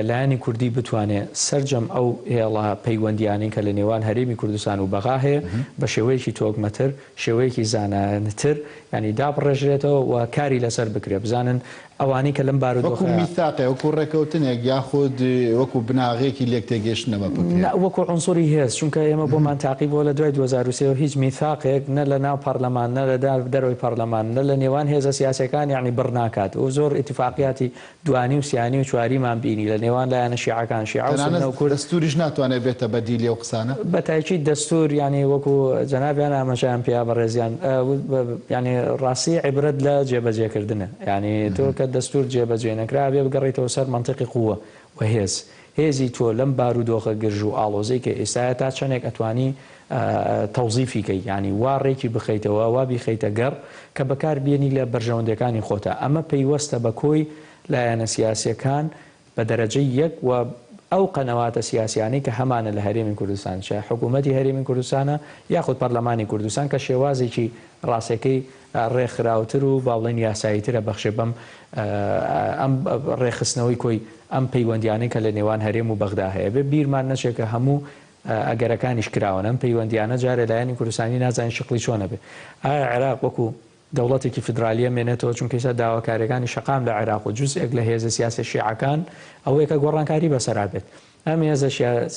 لایەنی کوردی بتوانێ سەرجەم ئەو هێڵە پەیوەندییانەی کە لە نێوان هەرێمی کوردستان و بەغا هەیە بە شێوەیەکی تۆکمەتر، شێوەیەکی زانایانەتر یانی دابڕێژرێتەوە و کاری لەسەر بکرێ. بزانن ئەوانەی کە لەم وەکوو بارودۆخە. میساقێ، وەکوو ڕێکەوتنێک یاخود وەکوو بناغەیەکی لێکتێگەیشتن ئەمە بکرێ. نا، وەکوو عونسوری هێز، چونکە ئێمە بۆمان تاقی بووە لە دوای 2003 وە هیچ میساقێک نە لە ناو پەڕلەمان، نە لە دەرەوەی پەڕلەمان، نە لە نێوان هێزە سیاسییەکان یانی بڕ ناکات و زۆر ئیتیفاقیاتی دوانی و سیانی و چواریمان بینی لە نێوان لایەنە شیعەکان، شیعە و سوننە تەنانەت و کورد. دەستووریش ناتوانێت بێتە بەدیلی ئەو قسانە؟ بە تاکید دەستوور یانی وەکو جەنابیان ئاماژەیان پێیا بەڕێزیان یانی ڕاستی عیبرەت لە جێبەجێ کردنە یانی تۆ کە دەستوور جێبەجێ نەکرا ئەبێ بگەڕێیتەوە سەر مەنتیقی قووە و هێز هێزی تۆ لەم بارودۆخە گرژ و ئاڵۆزەی کە ئێستایە تا چەنێک ئەتوانی تەوزیفی کەی یانی وا ڕێکی بخەیتەوە وا بیخەیتە گەڕ کە بەکار بێنی لە بەرژەوەندیەکانی خۆتا ئەمە پەیوەستە بە کۆی لایەنە سیاسیەکان بە دەرەجەی یەک و ئەو قەنەواتە سیاسیانەی کە هەمانە لە هەرێمی کوردستان چ حکوومەتی هەرێمی کوردستانە یاخود پەرلەمانی کوردستان کە شێوازێکی ڕاستەکەی ڕێکخراوتر و با بڵێین یاساییترە بەخشێ بەم ئەم ڕێکخستنەوەی کۆی ئەم پەیوەندیانەی کە لە نێوان هەرێم و بەغدا هەیە بێ بیرمان نەچێت کە هەموو ئەگەرەکانیش کراوەن ئەم پەیوەندیانە جارێ لایەنی کوردستانی نازانین شکڵی چۆن ئەبێ ئایا عێراق وەکو دەوڵەتێکی فیدرالیە مێنێتەوە چونکە ئیستا داواکاریەکانی شەقام لە عێراق و جوزئێک لە هێزە سیاسیە شیعەکان ئەوەیە کە گۆڕانکاری بەسەرا بێت ئەم هێزە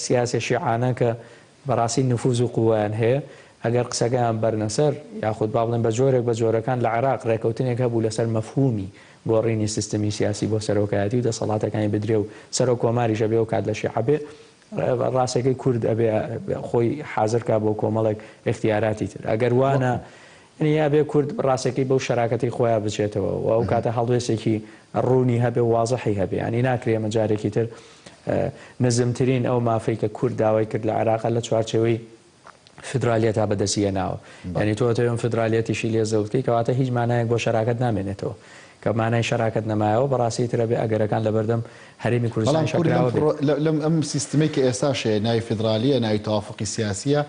سیاسیە شیعانە کە بەڕاستی نفوز و قوەیان هەیە ئەگەر قسەکەیان بەرنە سەر یاخود با بڵێن بە جۆرێک بە جۆرەکان لە عێراق ڕێکەوتنێک هەبوو لەسەر مەفهومی گۆڕینی سیستمی سیاسی بۆ سەرۆکایەتی و دەسەڵاتەکانی بدرێ و سەرۆک کۆماریش ئەبێ ئەو کات لە شیعە بێ ڕاستەکەی کورد ئەبێ خۆی حازر کا بۆ کۆمەڵێک ئیختیاراتی تر ئەگەر وانە یعنی ئەبێ کورد ڕاستەکەی بەو شەراکەتەی خۆیان بچێتەوە و ئەو کاتە هەڵوێستێکی ڕوونی هەبێ و وازحی هەبێ یعنی ناکرێ ئێمە جارێکی تر نزمترین ئەو مافەی کە کورد داوای کرد لە عێراق لە چوارچێوەی فیدرالیەتا بەدەستی هێناوە یعنی تۆ ئەتەوێ ئەم فیدرالیەتیشی لێ زەوت بکەی کەواتە هیچ مانایەک بۆ شەراکەت نامێنێتەوە. کە مانای شەراکەت نەمایەوە بەڕاستی ئیتر ئەبێ ئەگەرەکان لەبەردەم هەرێمی بەڵام کوردستانیشا کورد لەم کراوە بێ. پڕۆ لەم ئەم سیستمەی کە ئێستاش هەیە ناوی فیدڕالییە ناوی تەوافوقی سیاسییە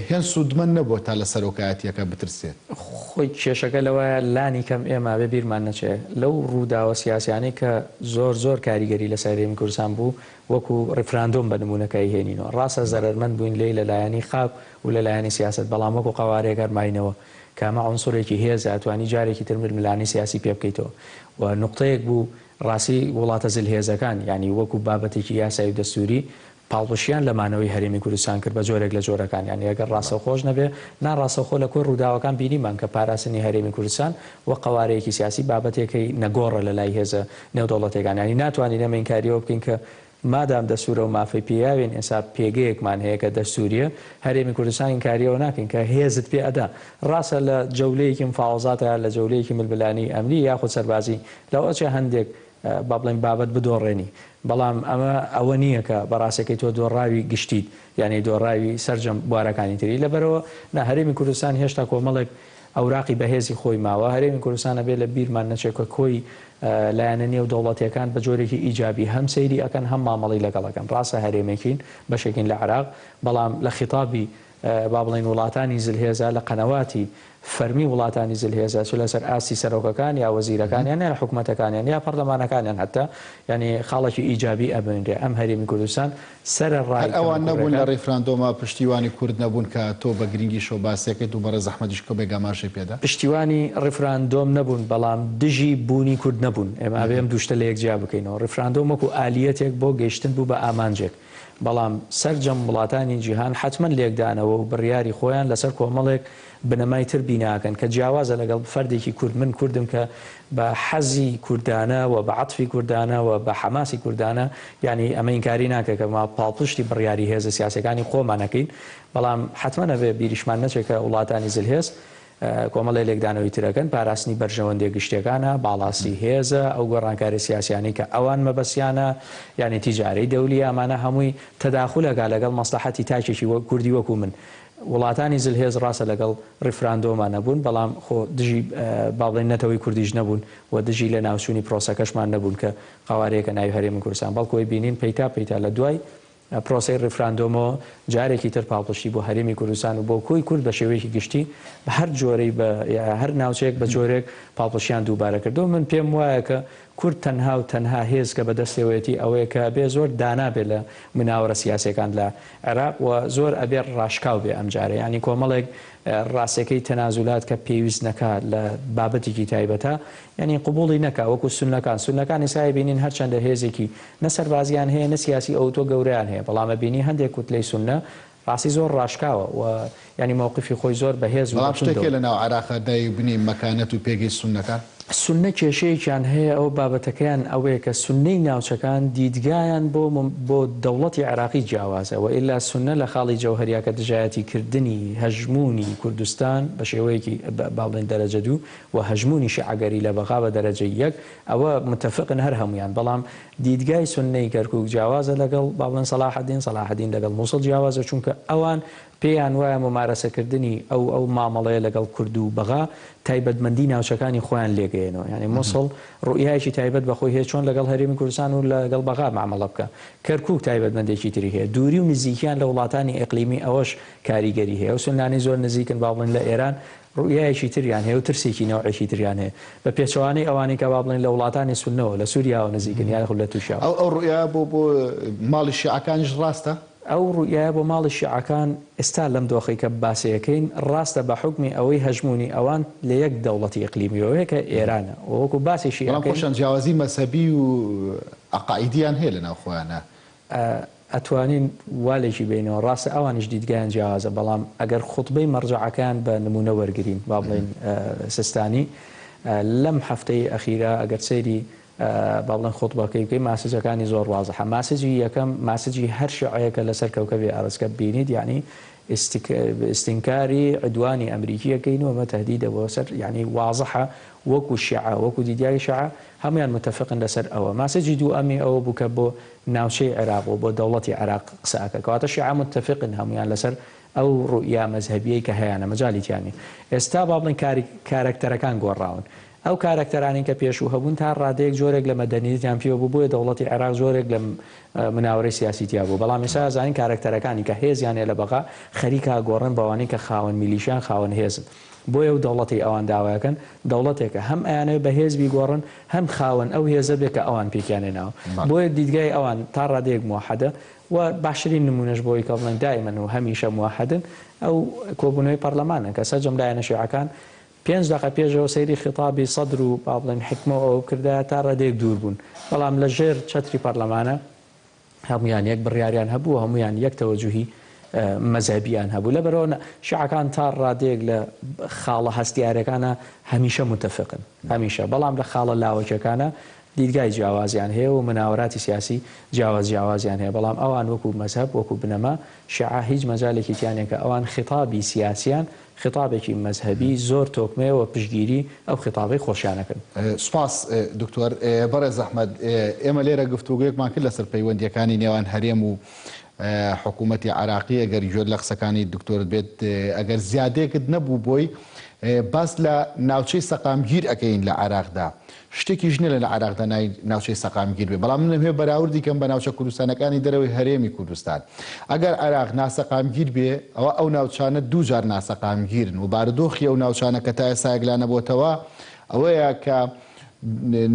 هێند سوودمەند نەبووە تا لە سەرۆکایەتییەکە بترسێت. خۆی کێشەکە لەوەیە لانی کەم ئێمە ئەبێ بیرمان نەچێ لەو ڕووداوە سیاسیانەی کە زۆر زۆر کاریگەری لەسەر هەرێمی کوردستان بوو وەکو ڕیفراندۆم بە نموونە کە ئەیهێنینەوە ڕاستە زەرەرمەند بووین لێی لە لایەنی خاک و لە لایەنی سیاسەت بەڵام وەکو قەوارەیەک هەر ماینەوە کە ئەمە عونسورێکی هێزە ئەتوانی جارێکی تر ململانێی سیاسی پێ بکەیتەوە و نوقتەیەک بوو ڕاستی وڵاتە زلهێزەکان یانی وەکو بابەتێکی یاسایی و دەستووری پاڵپشتیان لە مانەوەی هەرێمی کوردستان کرد بە جۆرێک لە جۆرەکان یانی ئەگەر ڕاستەوخۆش نەبێ ناڕاستەوخۆ لە کۆی ڕووداوەکان بینیمان کە پاراستنی هەرێمی کوردستان وەک قەوارەیەکی سیاسی بابەتێکەی نەگۆڕە لە لای هێزە نێودەوڵەتیەکان یانی ناتوانین ئێمە ئینکاری ئەوە بکەین کە مادام دەستوورە و مافەی پێیاوین ئێستا پێگەیەکمان هەیە کە دەستووریە هەرێمی کوردستان ئینکاری ئەوە ناکەین کە هێزت پێ ئەدا ڕاستە لە جەولەیەکی مفاوەزاتا یا لە جەولەیەکی ململانێی ئەمنی یاخود سەربازی لەوە ئەچێ هەندێک با بڵێین بابەت بدۆڕێنی بەڵام ئەمە ئەوە نییە کە بەڕاستەکەی تۆ دۆڕاوی گشتیت یانی دۆڕاوی سەرجەم بوارەکانی تری لەبەرئەوە نا هەرێمی کوردستان هێشتا کۆمەڵێک ئەوراقی بەهێزی خۆی ماوە هەرێمی کوردستان ئەبێ لە بیرمان نەچێت کە کۆی لایەنە نێو دەوڵەتیەکان بە جۆرێکی ئیجابی هەم سەیری ئەکەن هەم مامەڵەی لەگەڵ ئەکەن ڕاستە هەرێمێکین بەشێکین لە عێراق بەڵام لە خیتابی با بڵێین وڵاتانی زلهێزە لە قەنەواتی فەرمی وڵاتانی زلهێزە چ لەسەر ئاستی سەرۆکەکان یا وەزیرەکانیان یا حکومەتەکانیان یا پەرلەمانەکانیان حەتا یانی خاڵێکی ئیجابی ئەبینرێ ئەم هەرێمی کوردستان سەرەڕای هەر ئەوان نەبوون لە کەموکوڕیەکان. ڕیفراندۆما پشتیوانی کورد نەبوون کە تۆ بە گرنگیشەوە باسیەکەیت و بەڕێز ئەحمەدیش کۆمێک ئاماژەی پێدا؟ پشتیوانی ڕیفراندۆم نەبوون بەڵام دژی بوونی کورد نەبوون ئێمە ئەبێ ئەم دوو شتە لەیەک جیا بکەینەوە ڕیفراندۆم وەکو ئالیەتێک بۆ گەیشتن بوو بە ئامانجێک بەڵام سەرجەم وڵاتانی جیهان حەتمەن لێکدانەوە و بڕیاری خۆیان لەسەر کۆمەڵێک بنەمای تر بیناکەن کە جیاوازە لەگەڵ فەردێکی کورد، من کوردم کە بە حەزی کوردانە و بە عەتفی کوردانە و بە حەماسی کوردانە یانی ئەمە ئینکاری ناکرێت کە ما پاڵپشتی بڕیاری هێزە سیاسیەکانی خۆمان ئەکەین بەڵام حەتمەن ئەبێ بیریشمان نەچێت کە وڵاتانی زلهێز کۆمەڵێ لێکدانەوەی تر ئەکەن، پاراستنی بەرژەوەندیە گشتیەکانە، باڵاستی هێزە، ئەو گۆڕانکاریە سیاسیانەی کە ئەوان مەبەستیانە، یانی تیجارەی دەولیە، ئەمانە هەمووی تەداخول ئەکا لەگەڵ مەسڵەحەتی تاکێکی وەک کوردی وەکو من. وڵاتانی زلهێز ڕاستە لەگەڵ ڕیفراندۆما نەبوون، بەڵام خۆ دژی با بڵێین نەتەوەی کوردیش نەبوون و دژی لەناوچوونی پرۆسەکەشمان نەبوون کە قەوارەیەکە ناوی هەرێمی کوردستان، بەڵکو ئەیبینین پەیتا پەیتا لە دوای پرۆسەی ڕیفراندۆمەوە جارێکی تر پاڵپشتی بۆ هەرێمی کوردستان و بۆ کۆی کورد بە شێوەیەکی گشتی بە هەر جۆرەی بە هەر ناوچەیەک بە جۆرێک پاڵپشتیان دووبارە کردەوە من پێم وایە کە کورد تەنها و تەنها هێز کە بەدەستێوەیەتی ئەوەیە کە ئەبێ زۆر دانا بێ لە مناوەرە سیاسیەکان لە عێراق و زۆر ئەبێ ڕاشکاو بێ ئەمجارە یانی کۆمەڵێک ڕاستەکەی تەنازولات کە پێویست نەکا لە بابەتێکی تایبەتا یانی قبوڵی نەکا وەکو سوننەکان سوننەکان ئیستا ئەبینین هەرچەندە هێزێکی نە سەربازیان هەیە نە سیاسی ئەوتۆ گەورەیان هەیە بەڵام ئەبینی هەندێک کوتلەی سوننە ڕاستی زۆر ڕاشکاوە و یانی مەوقفی خۆی زۆر بەهێز و بەڵام شتێک بەتوندەوە. هەیە لەناو عێراقا دایبنی مەکانەت و پێگەی سوننەکان؟ سوننە کێشەیەکیان هەیە ئەو بابەتەکەیان ئەوەیە کە سوننەی ناوچەکان دیدگایان بۆ بۆ دەوڵەتی عێراقی جیاوازە وئیلا سوننە لە خاڵی جەوهەریا کە دژایەتی کردنی هەژموونی کوردستان بە شێوەیەکی با بڵێین دەرەجە دوو و هەژموونی شیعەگەری لە بەغا بە دەرەجەی یەک ئەوە متفقن هەر هەموویان بەڵام دیدگای سوننەی کەرکوک جیاوازە لەگەڵ با بڵێن سەڵاحەدین سەڵاحەدین لەگەڵ موسڵ جیاوازە چونکە ئەوان پێیان وایە مومارەسەکردنی ئەو ئەو مامەڵەیە لەگەڵ کورد و بەغا تایبەتمەندی ناوچەکانی خۆیان لێگەیەنەوە یانی موسڵ ڕوئیایەکی تایبەت بە خۆی هەیە چۆن لەگەڵ هەرێمی کوردستان و لەگەڵ بەغا مامەڵە بکا کەرکوک تایبەتمەندێکی تری هەیە دووری و نزیکیان لە وڵاتانی ئیقلیمی ئەوەش کاریگەری هەیە ئەو سوننانەی زۆر نزیکن با بڵێن لە ئێران ڕوئیایەکی تریان هەیە و ترسێکی نەوعێکی تریان هەیە بە پێچەوانەی ئەوانەی کە با بڵێین لە وڵاتانی سوننەوە لە سوریاوە نزیکن یاخود لە تورکیاوە. ئەو ئەو ڕوئیایە بۆ بۆ ماڵی شیعەکانیش ڕاستە؟ ئەو ڕوئیایە بۆ ماڵی شیعەکان ئێستا لەم دۆخەی کە باسیەکەین ڕاستە بە حوکمی ئەوەی هەژموونی ئەوان لە یەک دەوڵەتی ئیقلیمیەوە هەیە کە ئێرانە و وەکو باسیشی بەڵام ئەکەین. خۆشیان جیاوازی مەزهەبی و عەقائیدیان هەیە لە ناو خۆیانا. ئەتوانین وا لێکی بەینەوە، ڕاستە ئەوانیش دیدگایان جیاوازە، بەڵام ئەگەر خوتبەی مەڕجەعەکەیان بە نموونە وەرگرین، با بڵێین سیستانی، لەم هەفتەی ئەخیرا ئەگەر سەیری با بڵێن خوتبەکەی بکەی ماسجەکانی زۆر وازحە. ماسجی یەکەم، ماسجی هەر شیعەیەکە لەسەر کەوکەبی ئەرز کە بینیت یەعنی ئیستینکاری عدوانی ئەمریکی ئەکەین و ئەمە تەهدیدە بۆ سەر یەعنی وازحە وەکو شیعە وەکو دیدگای شیعە هەموویان متفقن لەسەر ئەوە. ماسجی دووەمی ئەوە بوو کە بۆ ناوچەی عێراق و بۆ دەوڵەتی عێراق قسە ئەکا. کەواتە شیعە متفقن هەموویان لەسەر ئەو ڕوئیا مەزهەبیەی کە هەیانە، مەجالی تیا نیە. ئێستا با بڵێین کارەکتەرەکان گۆڕاون. ئەو کارەکتەرانەی کە پێشوو هەبوون تا ڕادەیەک جۆرێک لە مەدەنیەتیان پێوە بوو بۆیە دەوڵەتی عێراق جۆرێک لە مناوەرەی سیاسی تیا بوو بەڵام ئێستا ئەزانین کارەکتەرەکانی کە هێزیان هەیە لە بەغا خەریکە ئەگۆڕێن بەوانەی کە خاوەن میلیشیان خاوەن هێزن بۆیە ئەو دەوڵەتەی ئەوان داوایەکەن دەوڵەتێکە هەم ئەیانەوێ بە هێز بیگۆڕن هەم خاوەن ئەو هێزە بێ کە ئەوان پێکیان هێناوە بۆیە دیدگای ئەوان تا ڕادەیەک موەحەدە و باشترین نموونەش بۆ ئەوەی کە بڵێن دائیمەن و هەمیشە موەحەدن ئەو کۆبوونەوەی پەڕلەمانە کە سەرجەم لایەنە شیعەکان پێنج دەقە پێشەوە سەیری خیتابی سەدر و با بڵێین حیکمە و ئەوە بکردایە تا ڕادەیەک دوور بوون بەڵام لە ژێر چەتری پەڕلەمانە هەموویان یەک بڕیاریان هەبوو و هەموویان یەک تەوەجوهی مەزهەبیان هەبوو لەبەرئەوە شیعەکان تا ڕادەیەک لە خاڵە هەستیارەکانە هەمیشە متفقن هەمیشە بەڵام لە خاڵە لاوەکیەکانە دیدگای جیاوازیان هەیە و مناوەراتی سیاسی جیاواز جیاوازیان هەیە بەڵام ئەوان وەکو مەزهەب وەکو بنەما شیعە هیچ مەجالێکی تیا نیە کە ئەوان خیتابی سیاسیان خیتابێکی مەزهەبی زۆر تۆکمەیە و پشتگیری ئەو خیتابەی خۆشیان ئەکەن. سوپاس دکتۆر. بەڕێز ئەحمەد ئێمە لێرە گفتوگۆیەکمان کرد لەسەر پەیوەندییەکانی نێوان هەرێم و حکوومەتی عێراقی، ئەگەر گوێت لە قسەکانی دکتۆرت بێت ئەگەر زیادەیەکت نەبوو بۆی باس لە ناوچەی سەقامگیر ئەکەین لە عێراقدا شتێکیش نیە لە عێراقدا ناوی ناوچەی سەقامگیر بێ، بەڵام من دەمهەوێ بەراوردی کەم بە ناوچە کوردستانەکانی دەرەوەی هەرێمی کوردستان. ئەگەر عێراق ناسەقامگیر بێ، ئەوا ئەو ناوچانە دووجار ناسەقامگیرن و بارودۆخی ئەو ناوچانە کە تا ئێستا یەکلا نەبۆتەوە ئەوەیە کە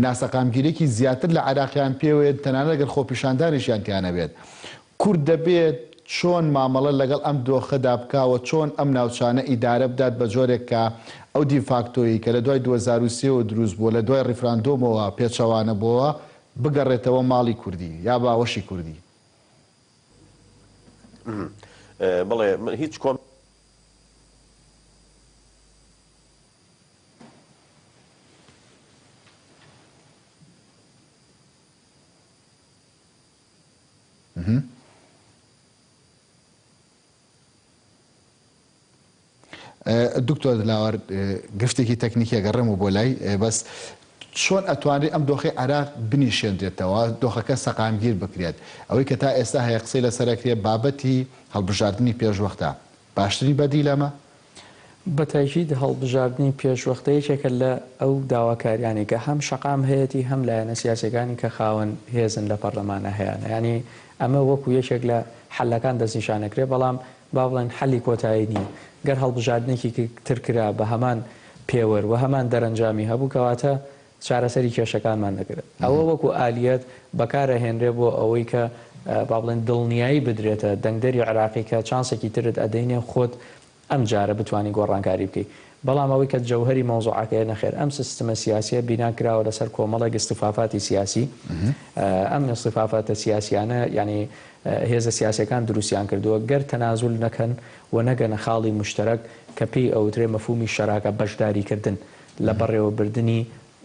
ناسەقامگیریی زیاتر لە عێراقیان پێوەیە تەنانەت گەر خۆپیشاندانیشیان تیا نەبێت. کورد دەبێت چۆن مامەڵە لەگەڵ ئەم دۆخەدا بکا و چۆن ئەم ناوچانە ئیدارە بدات بە جۆرێک کە ئەو دیفاکتۆیەی کە لە دوای 2003 وە دروست بووە لە دوای ڕیفراندۆمەوە پێچەوانە بۆوە بگەڕێتەوە ماڵی کوردی یا باوەشی کوردی؟ بەڵێ من هیچ کۆم. دکتۆر دلاوەر گرفتێکی تەکنیکی ئەگەڕێمەوە بۆ لای بەس چۆن ئەتوانرێت ئەم دۆخەی عێراق بنیشێنرێتەوە دۆخەکە سەقامگیر بکرێت ئەوەی کە تا ئێستا هەیە قسەی لەسەر ئەکرێت بابەتی هەڵبژاردنی پێشوەختە باشترین بەدیلە ئەمە؟ بە تاکید هەڵبژاردنی پێشوەختە یەکێکە لە ئەو داواکاریانەی کە هەم شەقام هەیەتی هەم لایەنە سیاسیەکانی کە خاوەن هێزن لە پەرلەمانا هەیانە یانی ئەمە وەکو یەکێک لە حەلەکان دەستنیشان ئەکرێ بەڵام با بڵێن حەلی کۆتایی نیە گەر هەڵبژاردنێکی تر کرا بە هەمان پێوەر و هەمان دەرەنجامی هەبوو کەواتە چارەسەری کێشەکانمان دەکرد. ئەوە وەکو ئالیەت بەکارئەهێنرێ بۆ ئەوەی کە با بڵێین دڵنیایی بدرێتە دەنگدەری عێراقی کە چانسێکی ترت ئەدەینێ خۆت ئەم جارە بتوانی گۆڕانکاری بکەی. بەڵام ئەوەی کە جەوهەری مەوزوعەکەیە نەخێر ئەم سیستمە سیاسیە بینا کراوە لەسەر کۆمەڵێک ئیستیفافاتی سیاسی ئەم ئیستیفافاتە سیاسیانە یانی هێزە سیاسیەکان دروستیان کردووە گەر تەنازول نەکەن و نەگەنە خاڵی موشتەرەک کە پێی ئەوترێ مەفهومی شەراکە بەشداریکردن لە بەڕێوەبردنی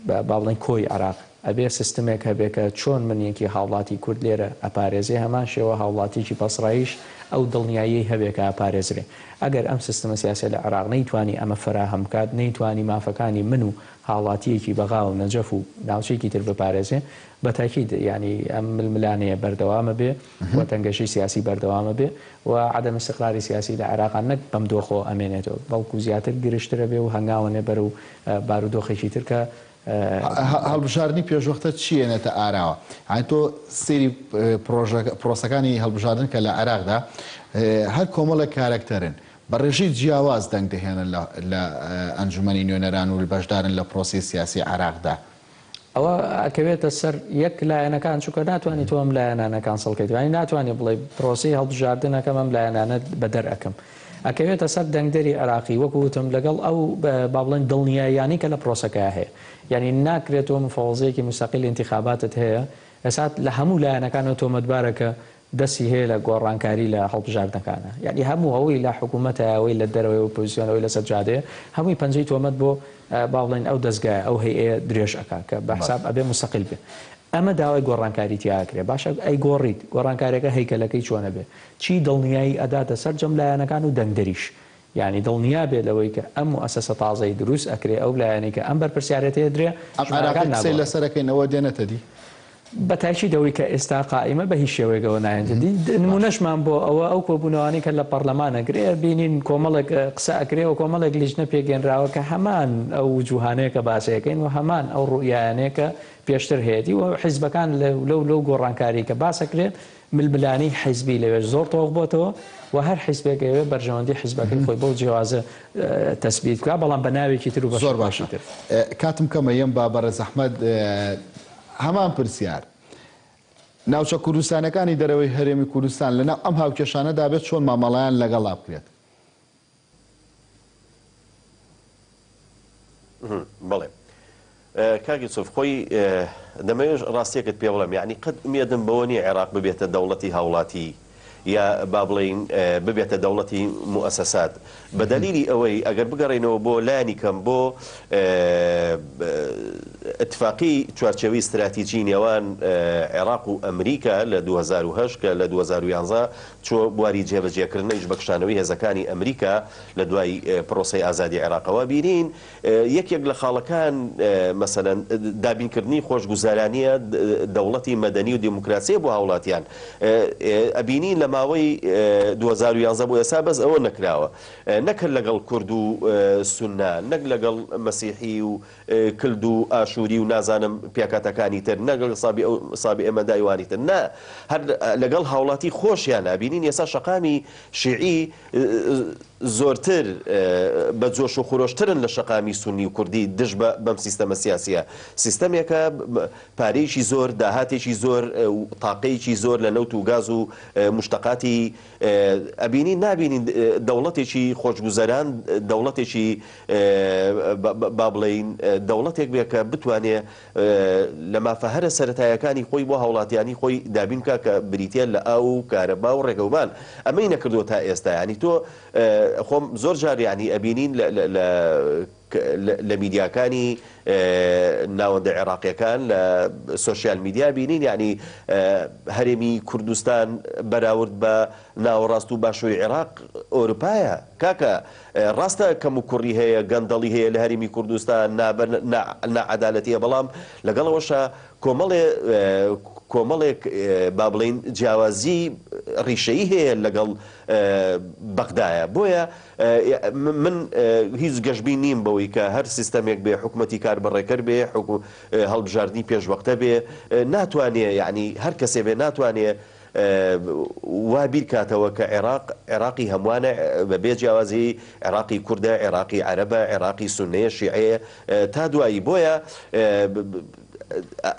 با بڵێین کۆی عێراق ئەبێ سیستمێک هەبێ کە چۆن من یەکی هاوڵاتی کورد لێرە ئەپارێزێ هەمان شێوە هاوڵاتیەکی بەسڕەیش ئەو دڵنیاییەی هەبێ کە ئەپارێزرێ ئەگەر ئەم سیستمە سیاسیە لە عێراق نەیتوانی ئەمە فەراهەم بکات نەیتوانی مافەکانی من و هاوڵاتیەکی بەغا و نەجەف و ناوچەیەکی تر بپارێزێ بە تاکید یانی ئەم ململانێیە بەردەوام ئەبێ و تەنگەشەی سیاسی بەردەوام ئەبێ و عەدەم ئیستقراری سیاسی لە عێراقا نەک بەم دۆخەوە ئەمێنێتەوە بەڵکو زیاتر گرژتر ئەبێ و هەنگاوەنێ بەرەو بارودۆخێکی تر کە هەڵبژاردنی پێشوەختە چی ئێنێتە ئاراوە؟ یانی تۆ سەیری پڕۆژەکە پرۆسەکانی هەڵبژاردن کە لە عێراقدا هەر کۆمەڵێک کارەکتەرن بە ڕێژەی جیاواز دەنگ دەهێنن لە ئەنجومەنی نوێنەران و بەشدارن لە پرۆسەی سیاسی عێراقدا. ئەوە ئەکەوێتە سەر یەک لایەنەکان چونکە ناتوانی تۆ ئەم لایەنانە کانسڵ کەیت یانی ناتوانی بڵێ پرۆسەی هەڵبژاردن ئەکەم ئەم لایەنانە بەدەر ئەکەم ئەکەوێتە سەر دەنگدەری عێراقی وەکو وتم لەگەڵ ئەو با بڵێن دڵنیاییانەی کە لە پرۆسەکەیا هەیە یانی ناکرێت تۆ مفەوەزەیەکی موستەقیل ئینتیخاباتت هەیە ئێستا لە هەموو لایەنەکانەوە تۆمەتبارە کە دەستی هەیە لە گۆڕانکاری لە هەڵبژاردنەکانا یانی هەموو ئەوەی لە حکومەتایە ئەوەی لە دەرەوەی ئۆپۆزیسیۆن ئەوەی لەسەر جادەیە هەمووی پەنجەی تۆمەت بۆ با بڵێین ئەو دەزگایە ئەو هەیئەیە درێژ ئەکا کە بە حساب ئەبێ موستەقیل بێ ئەمە داوای گۆڕانکاری تیا ئەکرێ باشە ئەیگۆڕیت گۆڕانکاریەکە هەیکەلەکەی چۆن ئەبێ چی دڵنیایی ئەداتە سەرجەم لایەنەکان و دەنگدەریش یانی دڵنیا بێ لەوەی کە ئەم موئەسەسە تازەی دروست ئەکرێ ئەو لایەنەی کە ئەم بەرپرسیارێتەیە درێ ئەم ژمارەکان عێراقەی قسەی ناگۆڕێ. لەسەر ئەکەین ئەوە دێنێتە دی؟ بە تاکید ئەوەی کە ئێستا قائیمە بە هیچ شێوەیەک ئەوە نایەنتە دی. نموونەشمان بۆ ئەوە ئەو کۆبوونەوانەی کە لە پەڕلەمان ئەکرێ ئەبینین کۆمەڵێک قسە ئەکرێ و کۆمەڵێک لیژنە پێکهێنراوە کە هەمان ئەو وجوهانەیە کە باسی ئەکەین و هەمان ئەو ڕوئیایانەیە کە پێشتر هەیەتی و حیزبەکان لەو لەو گۆڕانکاریەی کە باس ئەکرێ ململانێی حیزبی لەوێش زۆر تۆخ بۆتەوە و هەر حیزبێک ئەیەوێ بەرژەوەندی حیزبەکەی خۆی بەو جیاوازە تەسبیت بکا بەڵام بە ناوێکی تر و بە زۆر باشە شکڵێکی تر. کاتم کەمە یەم با بەڕێز ئەحمەد هەمان پرسیار ناوچە کوردستانەکانی دەرەوەی هەرێمی کوردستان لەناو ئەم هاوکێشانەدا بێت چۆن مامەڵەیان لەگەڵا بکرێت؟ بەڵێ کاک یوسف خۆی دەمەوێت ڕاستیەکت پێ بڵێم یعنی قەت ئومێدم بەوە نییە عێراق ببێتە دەوڵەتی هاوڵاتی یا با بڵێین ببێتە دەوڵەتی موئەسەسات بە دەلیلی ئەوەی ئەگەر بگەڕێینەوە بۆ لانی کەم بۆ ئیتفاقی چوارچێوەی ستراتیجی نێوان عێراق و ئەمریکا لە 2008 کە لە 2011 چووە بواری جێبەجێکردنیش بە کشانەوەی هێزەکانی ئەمریکا لە دوای پرۆسەی ئازادی عێراقەوە بینین یەکێک لە خاڵەکان مەسەلەن دابینکردنی خۆشگوزەرانییە دەوڵەتی مەدەنی و دیموکراسییە بۆ هاوڵاتیان. ئەبینین لە ماوەی 2011 بۆ ئێستا بەس ئەوە نەکراوە. نەک هەر لەگەڵ کورد و سوننە، نەک لەگەڵ مەسیحی و کلد و ئاشووری و نازانم پێکهاتەکانی تر، نەک لەگەڵ سابیئە مەدای وانی تر، نا هەر لەگەڵ هاوڵاتی خۆشیان. ئەبینین ئێستا شەقامی شیعی زۆرتر بە جۆش و خرۆشترن لە شەقامی سوننی و کوردی دژ بە بەم سیستەمە سیاسیە. سیستەمێکە پارەیەکی زۆر، داهاتێکی زۆر و تاقەیەکی زۆر لە نەوت و گاز و موشتەقاتی ئەبینین نابینین دەوڵەتێکی خۆشگوزەران دەوڵەتێکی با بڵێین دەوڵەتێک بێ کە بتوانێ لە مافە هەرە سەرەتایەکانی خۆی بۆ هاوڵاتیانی خۆی دابین بکا کە بریتیە لە ئاو و کارەبا و ڕێگەوبان ئەمەی نەکردووە تا ئێستا یانی تۆ خۆم زۆر جار یانی ئەبینین لە لە میدیاکانی ناوەندە عێراقیەکان لە سۆشیال میدیا بینین یانی هەرێمی کوردستان بەراورد بە ناوەڕاست و باشووری عێراق ئۆروپایە کاکە ڕاستە کەموکوڕی هەیە، گەندەڵی هەیە لە هەرێمی کوردستان، ناعەدالەتی هەیە، بەڵام لەگەڵ ئەوەشا کۆمەڵێ کۆمەڵێک با بڵێین جیاوازی ڕیشەیی هەیە لەگەڵ بەغدایە. بۆیە من هیچ گەشبین نیم بەوەی کە هەر سیستەمێک بێ حکومەتی کاربەڕێکەر بێ، هەڵبژاردنی پێشوەختە بێ، ناتوانێ یەعنی هەر کەسێ بێ ناتوانێ وا بیرکاتەوە کە عێراق عێراقی هەمووانە بە بێ جیاوازی عێراقی کوردە، عێراقی عەرەبە، عێراقی سوننەیە، شیعەیە تا دوایی بۆیە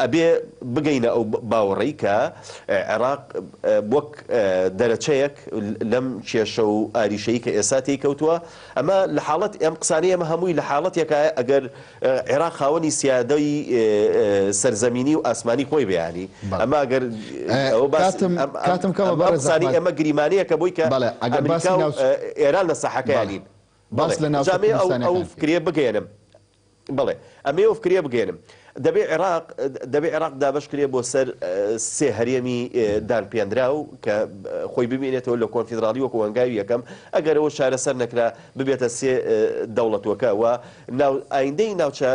ئەبێ بگەینە ئەو باوەڕەی کە عێراق وەک دەرەچەیەک لەم کێشە و ئاریشەی کە ئێستا تێی کەوتووە ئەمە لە حاڵەت ئەم قسانەی ئێمە هەمووی لە حاڵەتێکایە ئەگەر عێراق خاوەنی سیادەی سەرزەمینی و ئاسمانی خۆی بێ یانی ئەمە ئەگەر ئەوە باس کاتم ئەم ئەم کاتم کەمە ئەم بەڕێز قسانەی ئەحمەد ئێمە گریمانەیەکە بۆی کە بەڵێ ئەگەر باسی ئەمریکا و ناوچ ئێران لە بەڵێ ساحەکەیا نین باس بەڵێ لە ناوچە جا ئەمەوێ ئەو ئەو کوردستانیەکان بکەین. فکرەیە بگەیەنم بەڵێ ئەمەوێ ئەو فکرەیە بگەیەنم دەبێ عێراق دەبێ عێراق دابەش کرێ بۆ سەر سێ هەرێمی دانپێنراو کە خۆی بمێنێتەوە لە کۆنفیدراڵی وەکو هەنگاوی یەکەم ئەگەر ئەوە چارەسەر نەکرا ببێتە سێ دەوڵەتوەکە و ناو ئایندەی ناوچە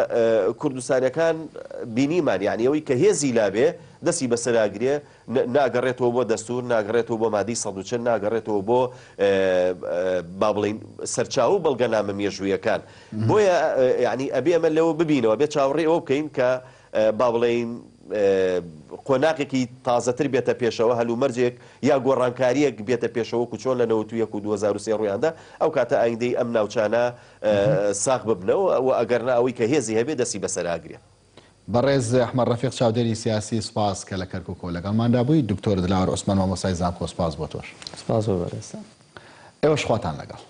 کوردستانەکان بینیمان یانی ئەوەی کە هێزی لابێ دەستی بەسەراگرێ ناگەڕێتەوە بۆ دەستور ناگەڕێتەوە بۆ مادەی 140 ناگەڕێتەوە بۆ با بڵین سەرچاوە و بەڵگەنامە مێژوویەکان بۆیە یانی ئەبێ ئەمە لەوە ببینەوە بێ چاوەڕێی ئەوە بکەین کە با بڵێین قۆناغێکی تازەتر بێتە پێشەوە هەلومەرجێک یا گۆڕانکارییەک بێتە پێشەوە وەکو چۆن لە 91 و 2003 ڕوویاندا ئەو کاتە ئایندەی ئەم ناوچانە ساغ ببنەوە و ئەگەر نا ئەوەی کە هێزی هەبێ دەستی بەسەراگرێ. بەڕێز ئەحمەد ڕەفیق چاودێری سیاسی سوپاس کە لە کەرکوکەوە لەگەڵماندا بووی، دکتۆر دلاوەر عوسمان مامۆستای زانکۆ سوپاس بۆ تۆش. سوپاس بۆ بەڕێزتان. ئێوەش خواتان لەگەڵ.